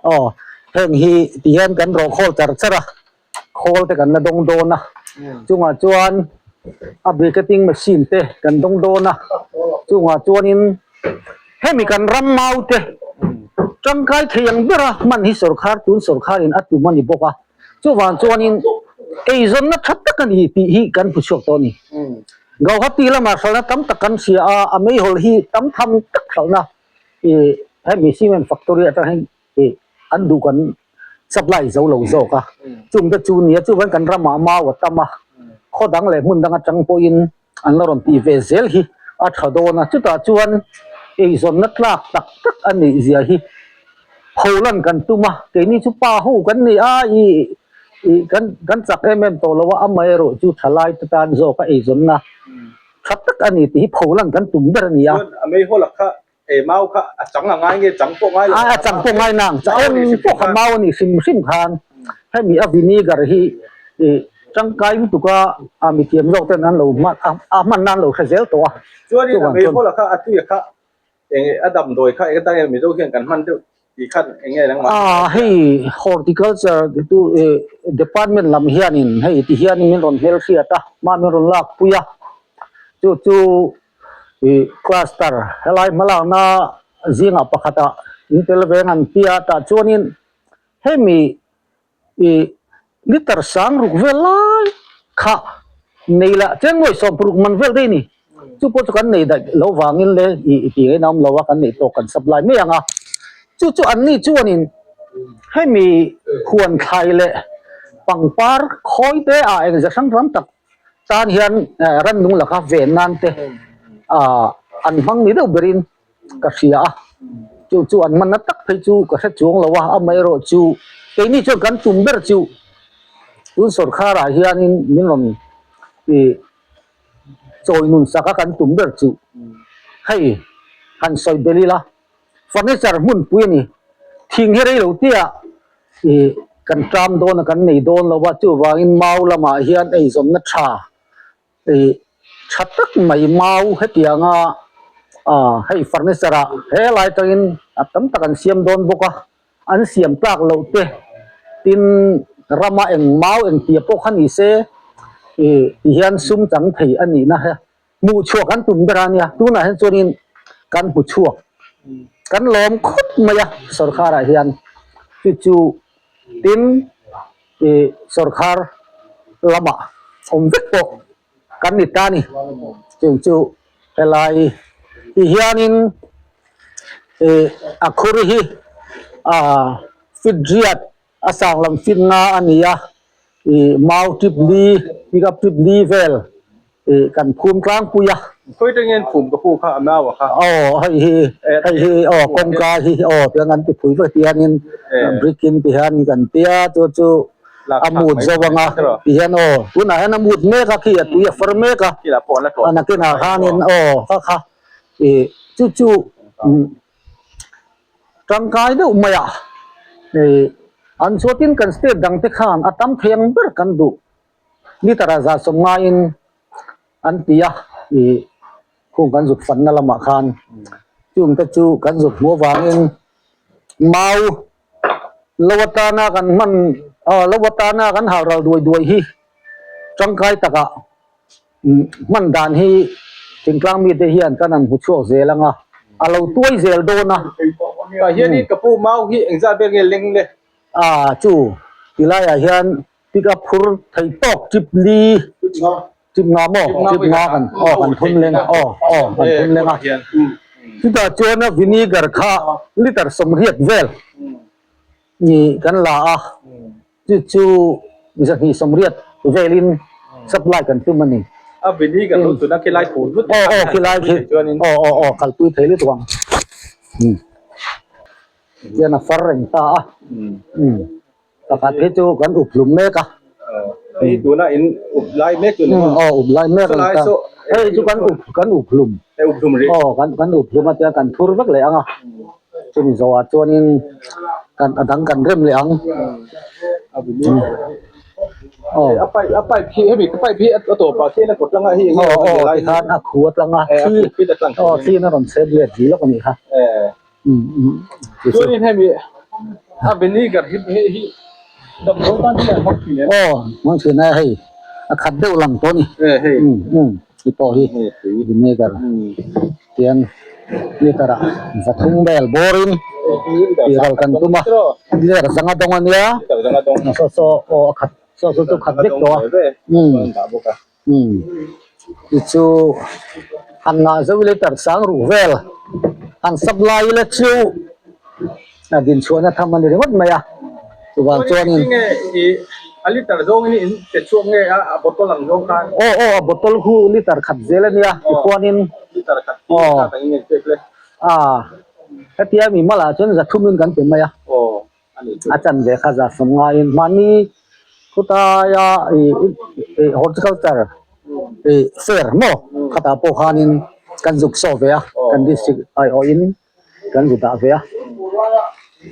aw heng hi ti hian kan rawh khawl char char a. Khawl te kan la dawng dawn a, chungah chuan a briquetting machine te kan dawng dawn a, chungah chuanin hemi kan ram mau te tangkai thei ang bera hman hi sawrkhar tun sawrkharin a tum a ni bawk a, chuvang chuanin eizawnna tha tak a ni tih hi kan hmu chhuak tawh a ni. Gauhati lamah hralhna tam tak kan hria a, a meihawl hi tam tham tak hralhna ih hemi cement factory atang hian ih an duh kan supply zo lo zawk a, chung te chu nia chuan kan ramah mau a tam a, khaw dang leh hmun dang atang pawhin an la rawn tih ve zel hi a tha dawn a, chutah chuan eizawnna tlak tak tak a nih zia hi pholan kan tum a, keini chu pa ho kan ni a ih ih kan kan chak em em tawh lo a, amaherawh chu thalai te tan zawk a eizawnna tha tak a ni tih hi pholan kan tum ber a ni a. Chuan a meihawl ah kha He mau kha a chang a ngai nge chang pawh ngai lo. A chang pawh ngai nang, cha eng pawh kha mau a nih hrim hrim khan hemi a vinegar hi ih tangkai lutuk a a mithiam zawk ten an lo hman a hman nan lo hre zel tawh a. Chuanin a meihawl kha a tui kha eng a damdawi kha eng atang Mizo hian kan hman deuh tih khan eng nge nangmah. A hei horticulture tu department lam hianin hei ti hianin min rawn hmelhriat a, hma min rawn lakpui a chu chu Ih cluster helai hmalakna zingah pakhatah in tel veng an ti a tah chuanin hemi ih liter sang ruk vel lai kha nei lah chen ngawi 60 man vel daih a ni chu pawh chu kan nei daih lo vangin le ih tih ngaihna awm lo a kan neih tawk kan supply mai ang a chu chu an ni chuanin hemi huan thlai leh pangpar khawi te ah engzah hrang hrang tak. Tan hian rannung laka ven nan te an hmang ni deuh berin ka hria a, chu chu an hmanna tak phei chu ka hre chuang lo a, amaherawh chu keini chuan kan tum ber chu tun sawrkharah hianin min rawn ih chawi nun sak a kan tum ber chu hei han sawi belh ila furniture hmunpui a ni, thing hi rei lo tia. Ih kan ṭam dawn a kan nei dawn lo a, chuvangin mau lamah hian eizawnna ṭha ih ṭha tak mai mau hetianga ah hei furniture ah helai atangin a tam tak an siam dawn bawk a, an siam tlak loh te tin rama eng mau eng tia pawh kha ni se ih ti hian sum chang thei a nihna he hmuh chhuak an tum ber a nia tunah hian chuanin kan hmu chhuak kan lawm khawp mai a sawrkharah hian. Chu chu tin ih sawrkhar lamah awm vek pawh kan ni ta a ni. Chung chu helai ti hianin ih a khur hi ah fit riat a sang lam fit nga a ni a ih mau tip li pick up tip li vel ih kan phum tlangpui a. Khawi tangin phum ka pu kha a mau a kha. Aw hei hi hei hi aw kawngka hi aw tiang an ti phui vek tiangin brick in ti hian kan tia chu chu a mut zo anga ti hian aw tunah hian a mut mek a khi a tui a far mek a a nakinah khanin aw kha kha ih chu chu tangkai deuh mai a ih an chuatin kan state dang te khan a tam thei ang ber kan duh liter ah zah sawm ngaiin an ti a ih khung kan zuk fanna lamah khan chung te chu kan zuk hmuh avangin mau lo atana kan hman aw lo atana kan hal ral duai duai hi tangkai takah hman dan hi thingtlang mite hian kan han hmu chhuak zel ang a a lo tuai zel dawn a. Tah hianin ka pu mau hi engzat vel nge leng le? A chu tilaiah hian pick up phur thei tawk trip li trip nga maw trip nga kan aw kan thun leng a aw aw kan thun leng a chutah chuan a vinegar kha liter sawmriat vel ni kan la a chu chu zahnih sawmriat velin supply kan tum a ni. A vinegar lo tuna khilai phur vut aw aw khilai khi aw aw aw kalpui thei lutuk ang. Tihian a far reng ta a. Pakhat hi chu kan up hlum mek a. Hei tuna in up lai mek chu ni maw? Aw up lai mek a ni ta. Hei chu kan up kan up hlum. Hei up hlum rih. Aw kan kan up hlum a tia kan thur vek leh ang a. Chumi zawhah chuanin kan a dang kan rem leh ang. Aw. A pipe a pipe hi hemi pipe hi a tawpah khian a kawt tlanga hi enge awm a ni lai. Aw tikhan a khu a tlang a. Aw thli in a rawn chhet let dih lawk a nih kha. Chuanin hemi a vinegar hi hi hi damdawi tan hian a hmang thin em? Aw hmang thin a hei a khat deuh lang tawh a ni. E hei. Um ti pawh hi vinegar tian liter ah va thum vel bawr in tih ral kan tum a liter zanga dawng a nia saw saw aw a khat saw saw chu khat vek tawh a um um tichu han ngah zo liter sang ruh vel han supply ila chu a din chhuahna tham a ni ringawt mai a chuvang chuanin a liter zawngin in pe chhuak nge a a bottle ang zawng khan aw aw a bottle khu liter khat zel a nia tichuanin liter khat hi khat ang in nge pek le a hetia mi malah chuan za thumin kan pe mai a aw a chan ve kha za sawm ngaiin mahni khutaia ih ih horticulture ih fair maw khatah pawh khanin kan zuk saw ve a kan district aiawhin kan zu dah ve a.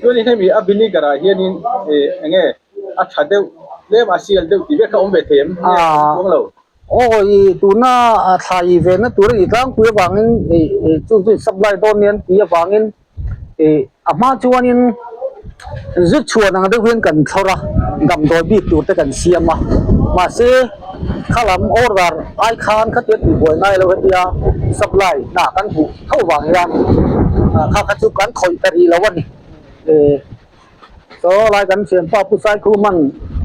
Chuanin hemi a vinegar ah hianin ih eng nge a tha deuh tlem a sial deuh tih vek kha awm ve thei em nge a chuang lo. Aw ih tuna thlai venna tur a nih tlangpui avangin ih ih chu chu supply dawn nia an tih avangin Ih a hma chuanin zu chhuan ang deuh hian kan thlawr a, damdawi bik tur te kan siam a, mahse khalam order ai khan khatia tihbuai ngai lo hetia supply hna kan hmuh tho vang hian kha kha chu kan khawih ta rih lo a ni. Ih saw lai kan thianpa Pu Saikhuman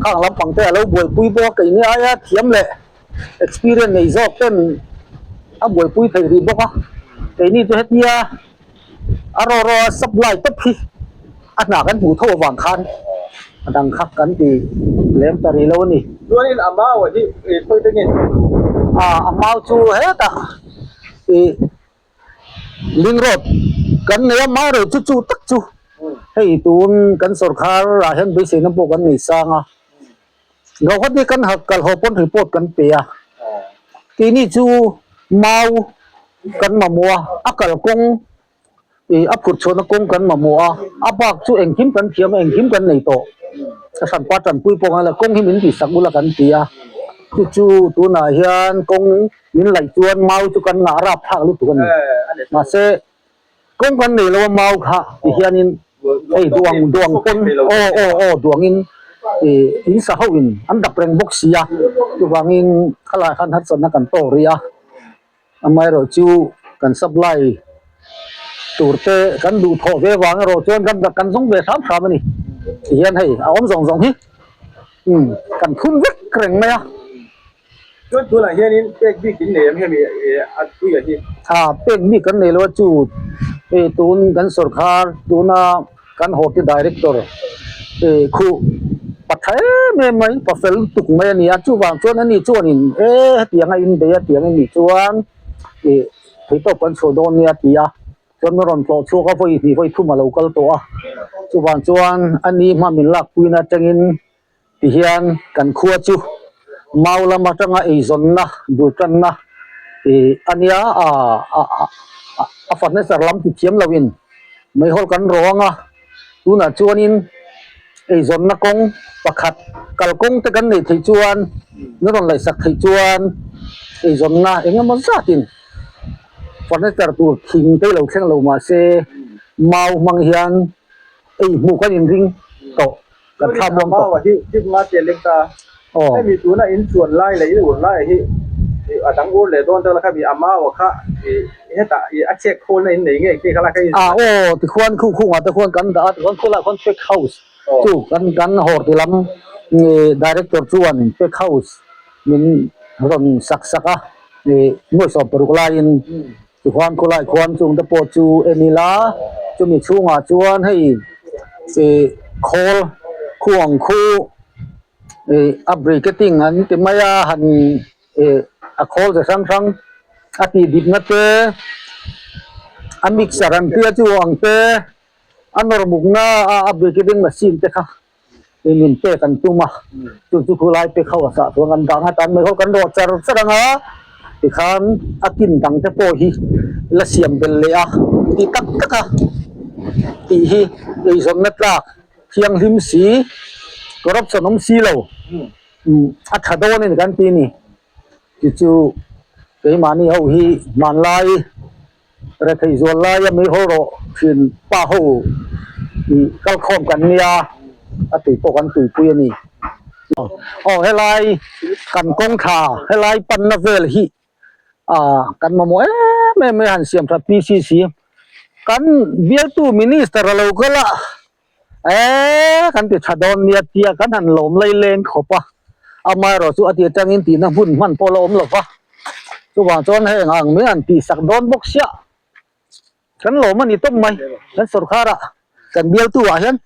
khang lampang te a lo buaipui bawk a, keini aia thiam leh experience nei zawk ten a buaipui thei rih bawk a, keini chu hetia. A raw raw a supply tawp hi a hna kan hmuh tho avang khan a dang kha kan ti lem ta rih lo a ni. Chuanin a mau a hi ih khawi te nge ni? A a mau chu hetah ih ling road kan nei a mau reh chu chu tak chu hei tun kan sawrkhar ah hian beiseina pawh kan nei sang a Gauhati kan hak kal ho pawn report kan pe a keini chu mau kan mamawh a a kalkawng ih a phurh chhuahna kawng kan mamawh a a bak chu engkim kan thiam a engkim kan nei tawh ka hranpa tanpui pawh ngailo kawng hi min tihsak ula kan ti a chu chu tunah hian kawng min laih chuan mau chu kan ngah rap thlak lutuk a ni mahse Kawng kan nei lo a mau kha ti hianin hei duang duang pawn aw aw aw duangin ih in sa ho in an dap reng bawk si a chuvangin khalai khan harsatna kan tawk rih a amaherawh chu kan supply tur te kan duhthawh ve vang erawh chuan kan kan zawng ve hram hram a ni. Ti hian hei a awm zawng zawng hi umm kan phun vek reng mai a. Chuan tunah hianin pek bik in nei em hemi a tuia hi? A pek bik kan nei lo a chu hei tun kan sawrkhar tuna kan horti director eh khuh pa tha em em mai pa fel lutuk mai a ni a chuvang chuan ani chuanin e hetiang a inbei a tiang a nih chuan ih theihtawp kan chhuah dawn nia a ti a. Chuan a rawn tlawh chhuak a, vawi hnih vawi thum a lo kal tawh a. Chuvang chuan a ni hma min lakpuina atangin tihian kan khua chu mau lam atanga eizawnna bul tanna ih a nia a furniture lam ti thiam loin meihawl kan rawh ang a. Tunah chuanin eizawnna kawng pakhat kalkawng te kan neih theih chuan min rawn laihsak theih chuan eizawnna eng emaw zatin Furniture tur thing te lo thleng lo mah se mau hmang hian ei hmuh kan inring tawh kan thla muang tawh. Mau hi tip nga te leng ta hemi tuna in chuan lai leh in ur lai hi a dang ur leh dawn tak la kha mi a mau kha hetah a chek khawl na in nei ngei khi kha la kha in Ah aw tikhuan khu khungah te khuan kan dah a tikhuan khulai khuan pack house chu kan kan hawr ti lam director chuan pack house min rawn sak sak a. Ih nuai 16 laiin tichuan khawlai khuan chung te pawh chu en ila chumi chhungah chuan hei ih khawl khuang khu ih a briquetting an ti mai a han ih a khawl chi hrang hrang a tih dipna te a mixer an tia chu ang te a nawr mukna a briquetting machine te kha. in in pek an tum a chu chu khulai pek ho a sah chuan kan dah nghat a an meihawl kan rawh char char ang a tikhan a kin dang te pawh hi la siam belh leh a ti tak tak a tih hi eizawnna tlak thianghlim si corruption awm si lo a tha dawn a ni kan ti a ni ti chu keimahni ho hi hmanlai. Retheih zual laia meihawl rawh thin pa ho ih kalkhawm kan nia a tui pawh kan tuipui a ni. Aw helai kan kawngthla helai panna vel hi ah kan mamawh em em mai a han siam that PCC kan bialtu minister a lo kal a eee kan ti tha dawn nia tia kan han lawm lai leng khawp a amaherawh chu a ti atangin tihna hmun hman pawh la awm lo va chuvang chuan heng ang mai an tihsak dawn bawk sia kan lawm a ni tawp mai kan sawrkhar ah kan bialtu ah hian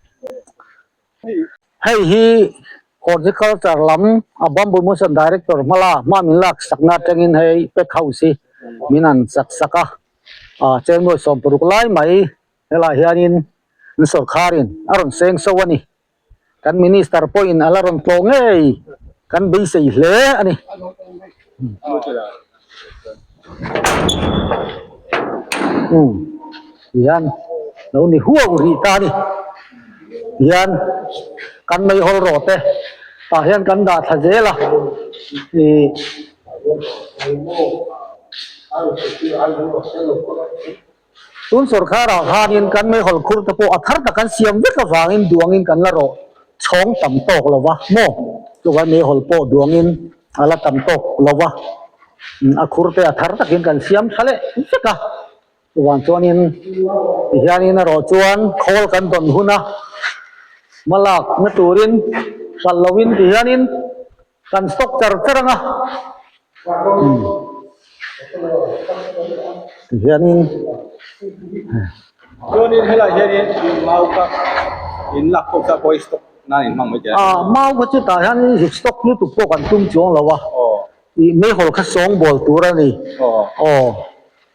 hei hi horticulture lam a bamboo mission director hmala hma min lak sakna atangin hei pack house hi min han sak sak a ah chengnuai 60 lai mai. Helaiah hianin an sawrkharin a rawn seng so a ni. Kan minister pawhin a la rawn tlawh ngei kan beisei hle a ni. Umm tihian lo ni huau rih ta a ni. Tihian kan meihawl rawh te tah hian kan dah thla zel a ih. Tun sawrkharah khanin kan meihawl khur te pawh a thar tak an siam vek avangin duangin kan la rawh chhawng tam tawk lo va maw? Chuvai meihawl pawh duangin a la tam tawk lo va, a khur te a thar takin kan siam tha leh vek a. Chuvang chuanin tihianin erawh chuan khawl kan dawn hun a, hmalak na turin hralh loin tihianin Kan stock char char ang a. Tihianin. Chuanin helai hianin mau kha in lak khawp kha pawh i stock nan in hmang mai teh a. Ah mau kha chutah hian stock lutuk pawh kan tum chuang lo a. Ih meihawl kha sawngbawl tur a ni. Aw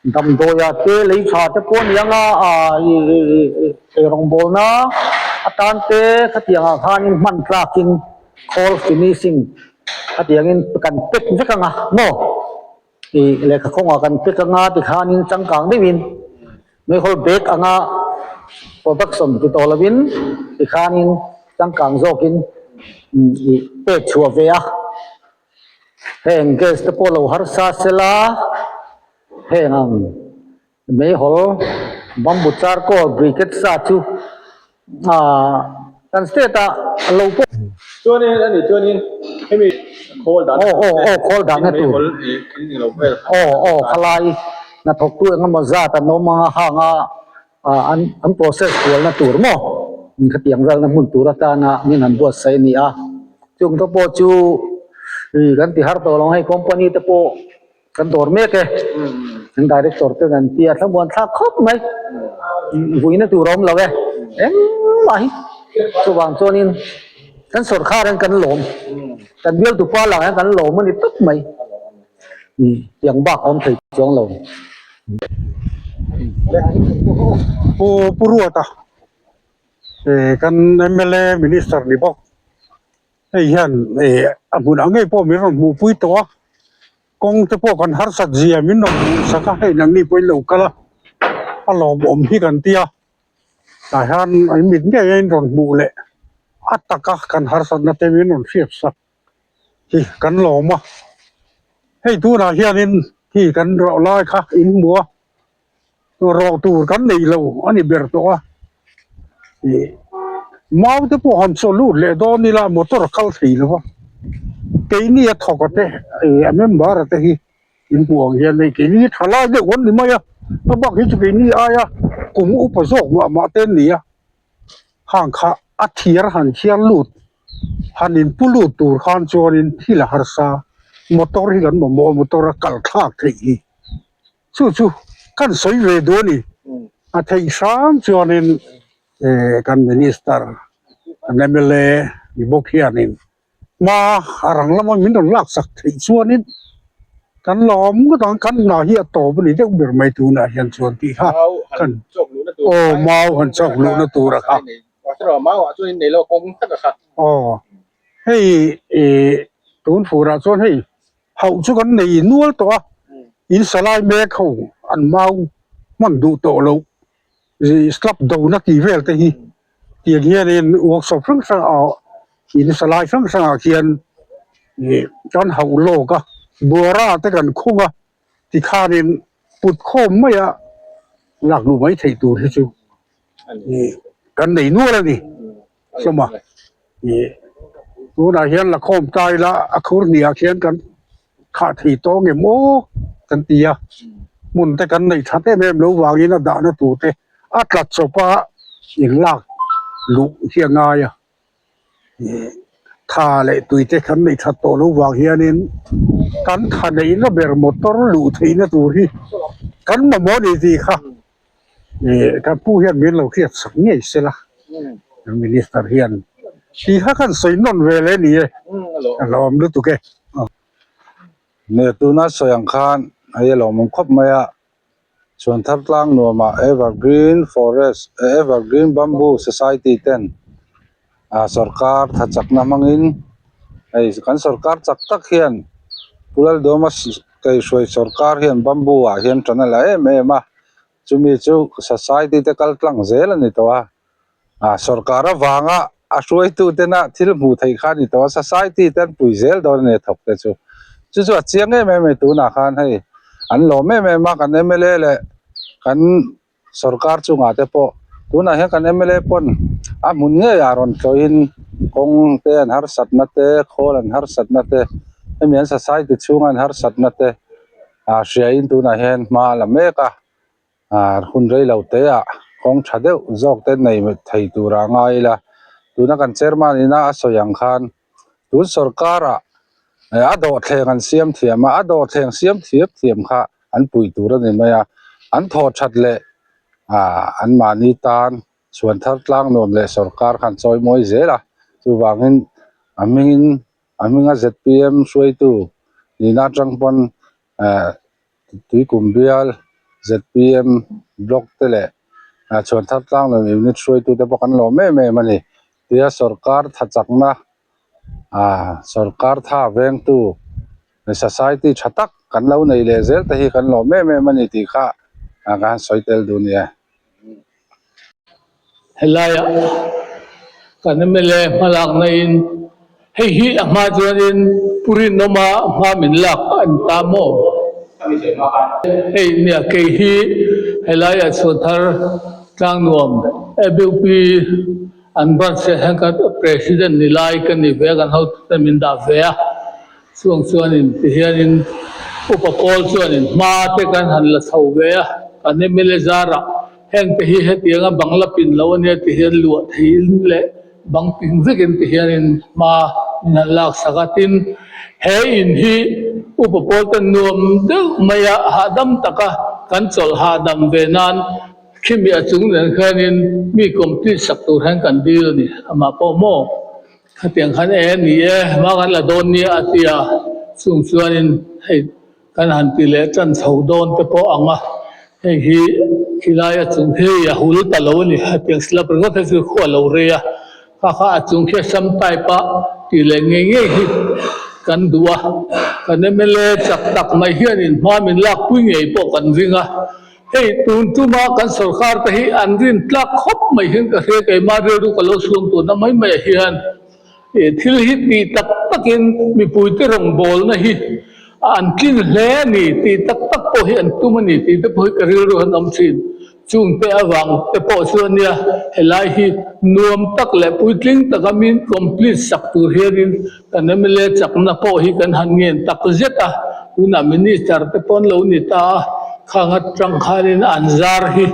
damdawiah te lei tha te pawh a ni ang a ah ih ih eirawngbawlna atan te khatiang ah khanin hman tlakin. Khawl finishing a tih angin kan pack vek ang a maw ih lehkha khawngah kan pack ang a tikhanin changkang deuhin meihawl bag anga production ti tawh lovin tikhanin changkang zawkin ih pek chhuah ve a heng gas te pawh lo harsa sela heng ang. Meihawl bamboo charcoal briquette sa chu aah kan state ah a lo pawh. Chuanin a nih chuanin hemi khawl dan aw aw aw khawl dan na tur meihawl ih in lo vel aw aw khalai hnathawktu eng emaw zat an awm ang a hang a ah an an process kual na tur maw. Khatiang velna hmun tur atana min han buatsaih a ni a, chung te pawh chu ih kan ti har tawh lo hei company te pawh kan dawr mek e, kan director ten an tia thlamuan thlak khawp mai, vuina tur a awm lo e, engmah hi chuvang chuanin kan sawrkhar hian kan lawm, kan bialtu pa lah hian kan lawm a ni tawp mai, ih tiang bak a awm thei chuang lo. Pu Pu Ruata. Eh kan mla minister ni bawk hei hian eh a hmunah ngei pawh min rawn hmuhpui tawh a kawng te pawh kan harsat zia min rawn hmuhsak a hei nangni pawhin lo kal a a lawmawm hi kan tia tah hian an mit ngei a in rawn hmuh leh a taka kan harsatna te min rawn hriatsak hi kan lawm a hei tunah hianin khi kan rawh lai kha in hmu a. Rawh tur kan nei lo a ni ber tawh a, ih mau te pawh han chaw lut leh dawn ila motor a kal thei lo va, keini a thawk a te ih a member a te hi in hmuh ang hian hei keini hi tha lai deuh an ni mai a, a bak hi chu keini aia kum upa zawk mah mah te an ni a, hang kha a thiar han thiar lut han in pu lut tur khan chuanin thil a harsa motor hi kan mamawh a motor a kal thlak theih hi. Chu chu kan sawi ve duh a ni. A theih hram chuanin kan minister, kan mla ni bawk hianin hma a rang lama min rawn laksak theih chuanin kan lawm ngawt ang, kan hna hi a tawp a ni deuh ber mai tunah hian chuan tih kha kan aw mau han chawk luhna tur a kha. Aw hei ih tun furah chuan hei Hauh chu kan nei nual tawh a, in salai mek ho an mau hman duh tawh loh slab dona tih vel te hi tiang hianin workshop hrang hrang ah in salai hrang hrang ah khian ih kan hauh lawk a, buara te kan khung a tikhanin put khawm mai a lak luh mai theih tur hi chu ih kan nei nual a ni. hlawm a ih tunah hian la khawm ta ila a khur hniah khian kan khah thei tawh nge maw kan ti a hmun te kan neih that em em lo vangin a dahna tur te a tla chawp a inlak luh hi a ngai a ih tha leh tui te kan neih that tawh lo vang hianin kan tha neihna ber motor luh theihna tur hi kan mamawh a ni tih kha. Ih ka pu hian min lo hriat sak ngei se la, minister hian tih kha khan sawi nawn ve leh a ni e, a lawm lutuk e. Nia tuna sawi ang khan hei a lawmawm khawp mai a, Chhuanthar tlang nuamah Evergreen Forest Evergreen Bamboo Society ten ah sorkar tha chakna hmangin hei kan sorkar chak tak hian Pu Lalduama Kaihhruai sorkar hian bamboo ah hian tan a la em em a, chumi chu society te kal tlang zel a ni tawh a, ah sorkar avanga a hruaitu tena thil hmuh theih kha a ni tawh a, society te an pui zel dawn a ni a thawk te chu, chu chu a chiang em em a ni tunah khan hei an lawm em em a kan mla leh kan Sorkar chungah te pawh tunah hian kan mla pawn a hmun ngeiah rawn tlawhin kawng te an harsatna te khawl an harsatna te hemi an society chhunga an harsatna te ah hriain tunah hian hma a la mek a ah hun rei lo te ah kawng tha deuh zawk te nei thei tura a ngai ila tuna kan chairman ina a sawi ang khan tun sorkar ah a dawhthleng an siam thiam a a dawhthleng siam thiam thiam kha an pui tur a ni mai a an thaw that leh ah an mahni tan chhuan thar tlang nuam leh sorkar khan chawi mawi zel a chuvangin a hmingin a hminga z p m hruaitu nihna atang pawn eh Tuikum bial zpm block te leh chhuan thar tlang leh unit hruaitute pawh kan lawm em em a ni. Tia sorkar tha chakna ah sorkar tha vengtu society tha tak kan lo nei leh zel te hi kan lawm em em a ni tih kha ka han sawi tel duh a ni e. Helaiah kan mla hmalakna in hei hi a hma chuanin Pu Rinawma hma min lak an ta maw? Hei nia kei hi helaiah Chhuanthar Tlangnuam ABUP an branch ah hian ka president ni lai ka ni ve a kan hotute min dah ve a. Chuang chuanin tihianin Upa Pawl chuanin hma te kan han la chho ve a, kan mla zarah. Heng te hi hetianga bang la pin lo ania ti hian luah theiin leh bang ping vekin ti hianin hma min han lak sak a. Tin, he in hi upa pawl ten nuam deuh maia hahdam taka kan chawlh hahdam ve nan khimi a chung nen khianin mi complete sak tur hian kan dil a ni. Amah pawh maw? Khatiang khan e ni e, hma kan la dawn nia a ti a, chung chuanin hei kan han ti leh tan chho dawn te pawh ang a, hei hi khilai a chung hi a hul ta lo a ni, hetiang slab ringawt hi chu khu a lo rei a, kha kha a chung khi a sam type a tih leh ngei ngei hi kan duh a, kan mla chak tak mai hianin hma min lakpui ngei pawh kan ring a. Hei tun tuma kan sorkar te hi an rin tlak khawp mai hian ka hria keimah rilru ka lo chhuang tuna mai mai ah hian ih thil hi tih tak takin mipui te rawngbawlna hi an tlin hle a ni tih tak tak pawh hi an tum a ni tih te pawh hi ka rilru an awm thin. Chung te avang te pawh chu ania helai hi nuam tak leh puitling taka min complete sak tur hianin kan mla chakna pawh hi kan han ngen tak zet a, tunah minister te pawh an lo ni ta a, khang atang khanin an zar hi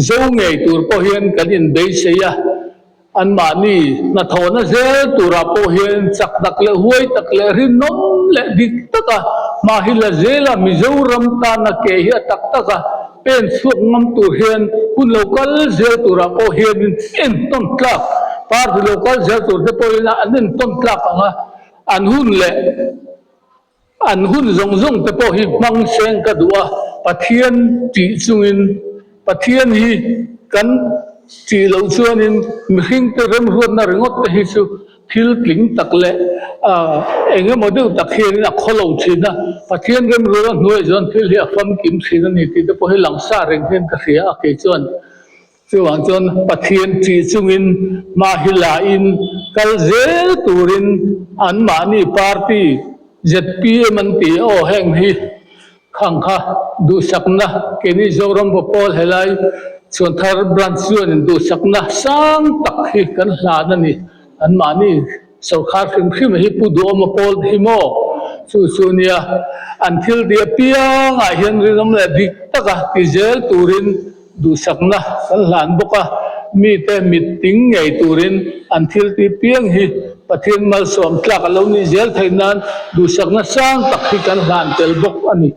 zo ngei tur pawh hian kan inbeisei a, anmahni hnathawhna zel turah pawh hian chak tak leh huai tak leh rinawm leh dik taka hma hi la zel a, Mizoram tana ke hi a tak tak a, pen chhuak ngam tur hian hun lo kal zel turah pawh hianin entawn tlak party lo kal zel tur te pawhin an entawn tlak ang a, an hun leh an hun zawng zawng te pawh hi hmang seng ka duh a, Pathian tih chungin Pathian hi kan tih loh chuanin mihring te remruatna ringawt te hi chu Thil tling tak leh eng emaw deuh tak hianin a khaw lo thin a, Pathian remrual a hnuaiah chuan thil hi a famkim thin a ni tih te pawh hi langsa reng hian ka hria a, kei chuan chuvang chuan Pathian ṭih chungin hma hi lain kal zel turin anmahni party zpm an ti aw heng hi Khang kha duhsakna keini Zoram Vapawl helai Chhuanthar Branch chuanin duhsakna sang tak hi kan hlan a ni. Anmahni sorkar hrim hrim hi Pu Duhawma pawl hi maw? Chu chu nia an thil tih apiangah hian rinawm leh dik taka ti zel turin duhsakna kan hlan bawk a, mite mit ting ngei turin an thil tih piang hi Pathian malsawm tlak a lo nih zel theih nan duhsakna sang tak hi kan hlan tel bawk a ni.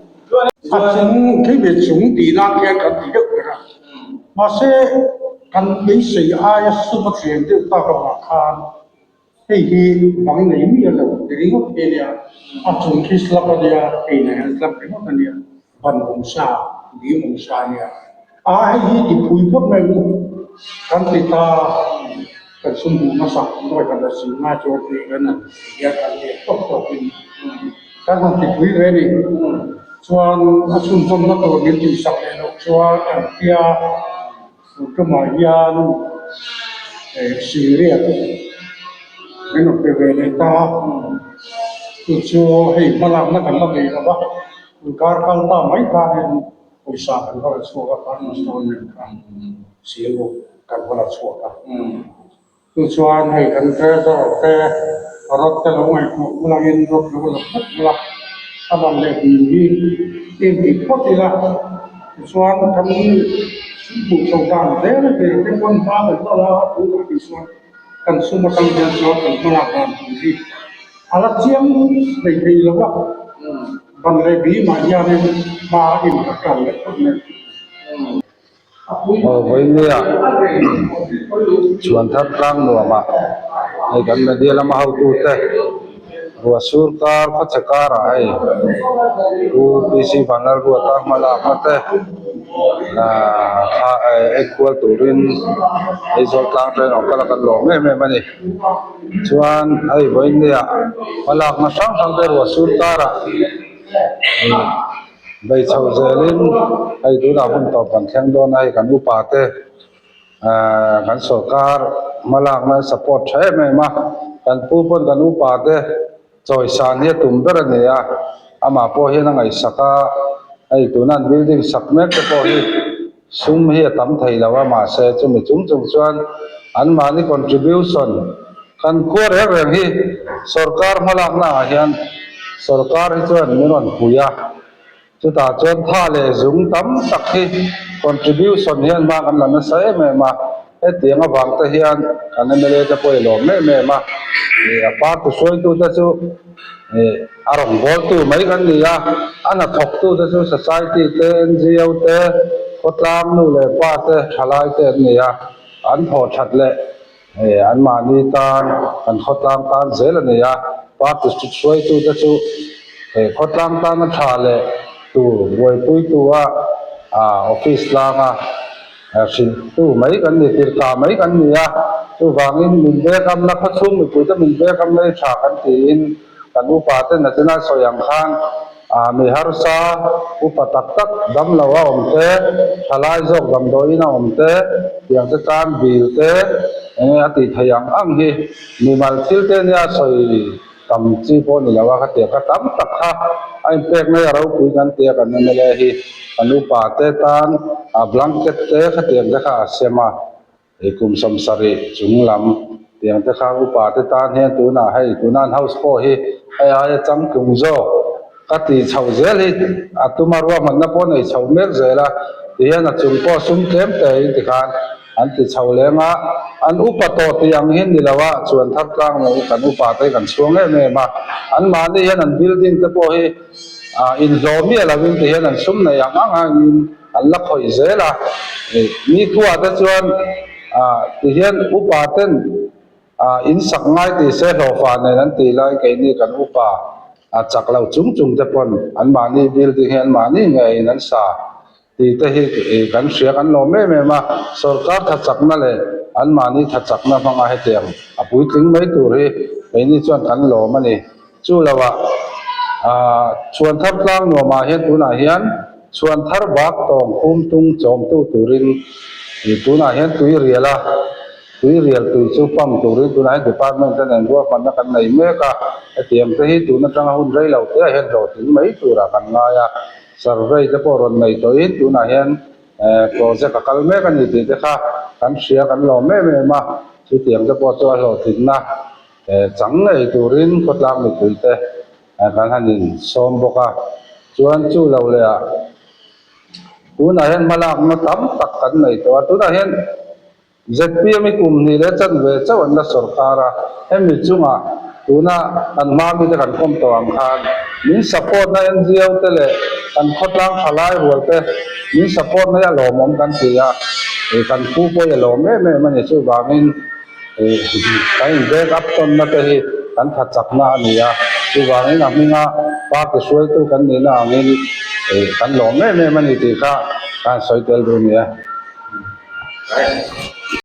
A chung thei ve chung tih nan khian kan ti deuh ber a, mahse kan beisei aia sum a tlem deuh tak avang khan Hei hi bang nei miah lo ti ringawt hi a nia, a chung khi slab a nia, hei nei hian slab ringawt a nia, ban awm sa, bim awm sa a nia. A hei hi ti phui phawt mai u, kan ti ta, kan sum hmuh hmasa nawi kan la sim ngai chuan tih kan han hian kan leh tawk tawkin kan han ti phui ve a ni. Chuan a chhunzawmna tur min tihsak leh loh chuan an tia. Tun tumah hian Syria min rawn pe ve leh ta a, chu chu hei hmalakna kan la nei lo va, inkar kal ta mai khanin pawisa kan va la chhuak a, kan installment kha siluk kan va la chhuak a. Chu chuan hei kan treasurer te rod te lo ngaihtuah bulangin rod lo la phawt bula a ban leh hmin hi inti phawt ila tichuan kan hmuh chho dan zel a tir te pawn hma kan la la a tunah tih chuan kan sum atang hian chuan kan hmalak dan tur hi a la chiang thei thei lo va ban leh bimah hianin hma inhlatral leh phawt mai. Aw vawinia Chhuanthar tlang nuamah hei kan media lama hotute ruah sur kar khawchhe karah hei Pu PC Vanlalruata hma lakna te ahh enkual turin Aizawl tlang train awm kal a kan lawm em em a ni chuan hei vawinia hma lakna hrang hrang te ruah sur karah Bei chho zelin hei tunah hun tawp kan thleng dawn a, hei kan upa te ahh kan sorkar hmalakna support tha em em a, kan pu pawn kan upa te chawisan hi a tum ber a ni a, amah pawh hian a ngaihsak a, hei tuna an building sak mek te pawh hi sum hi a tam thei lo a, mahse chumi chung chung chuan anmahni contribution kan khua reng reng hi sorkar hmalakna ah hian sorkar hi chuan min rawn pui a. Chutah chuan tha leh zung tam tak hi contribution hian hma kan la nasa em em a, hetiang avang te hian kan mla te pawh i lawm em em a, ih a party hruaitu te chu ih a rawngbawltu mai kan ni a, a hnathawktu te chu society te, ngo te, khawtlang nu leh pa te, thalai te an ni a, an thawh that leh Hei anmahni tan kan khawtlang tan zel a ni a, party hruaitute chu he khawtlang tana tha leh tur buaipuitu a office tlanga hrilhtu mai kan ni, tirhkah mai kan ni a, chuvangin min bekamna khawchhung mipuite min bekamna hi tha kan tiin kan upa ten a chena sawi ang khan mi harsa upa tak tak damlo a awm te, thalai zawk damdawiin a awm te, tiang te tan bill te eng nge a tih theih ang ang hi mimal thil te nia sawi tam chi pawh ni lo a ka tia ka tam tak kha a inpek mai a ropui kan tia kan mla hi kan upa te tan a blanket te khatiang te kha a sem a. Hei kum 70 chung lam tiang te kha upa te tan hian tunah hei tuna an house pawh hi hei aia changtlung zawk ka tih chhoh zel hi a tuma ruahmanna pawh nei chho mek zel a tihian a chung pawh sum tlem te in tikhan an ti chho leng a an upa tawh tih ang hi ni lo a chuan thar tlang lo kan upa te hi kan chhuang em em a an mahni hian an building te pawh hi ah inhlawh miah lo in tihian an sum nei ang ang a in An la khawih zel a, nikhua te chuan tihian upa ten in sak ngai tih se hlawhfa nen an tih lai keini kan upa chak lo chung chung te pawn an mahni building hi an mahni ngeiin an sa tih te hi kan hria kan lawm em em a, sorkar tha chakna leh an mahni tha chakna hmanga hetiang a puitling mai tur hi keini chuan kan lawm a ni. Chu loah chhuan thar tlang nuamah hian tunah hian chhuan thar bak tawng khum tung chawmtu turin tunah hian tui rial a, tui rial tui chu pump turin tunah hian department te nen ruahmanna kan nei mek a, hetiang te hi tun atanga hun rei lo te ah hian hlawhtling mai turah kan ngai a, survey te pawh rawn nei tawhin tunah hian project a kal mek a ni tih te kha kan hria kan lawm em em a, chutiang te pawh chu a hlawhtlinna. Chang ngei turin khawtlang mipuite kan han insawm bawk a, chuan chu lo leh ah tunah hian hmalakna tam tak kan nei tawh a, tunah hian zpm hi kum hnih leh chanve chauh an la sawrkar a, hemi chungah tuna kan hma mite kan kawm tawh ang khan min support na ngo te leh kan khawtlang thalai rual te min support na hi a lawmawm kan ti a, kan pu pawh hi a lawm em em a ni chuvangin. Kan in back up tawnna te hi kan tha chakna a ni a, chuvangin a hminga party hruaitu kan nihna angin kan lawm em em a ni tih kha ka han sawi tel duh a ni e.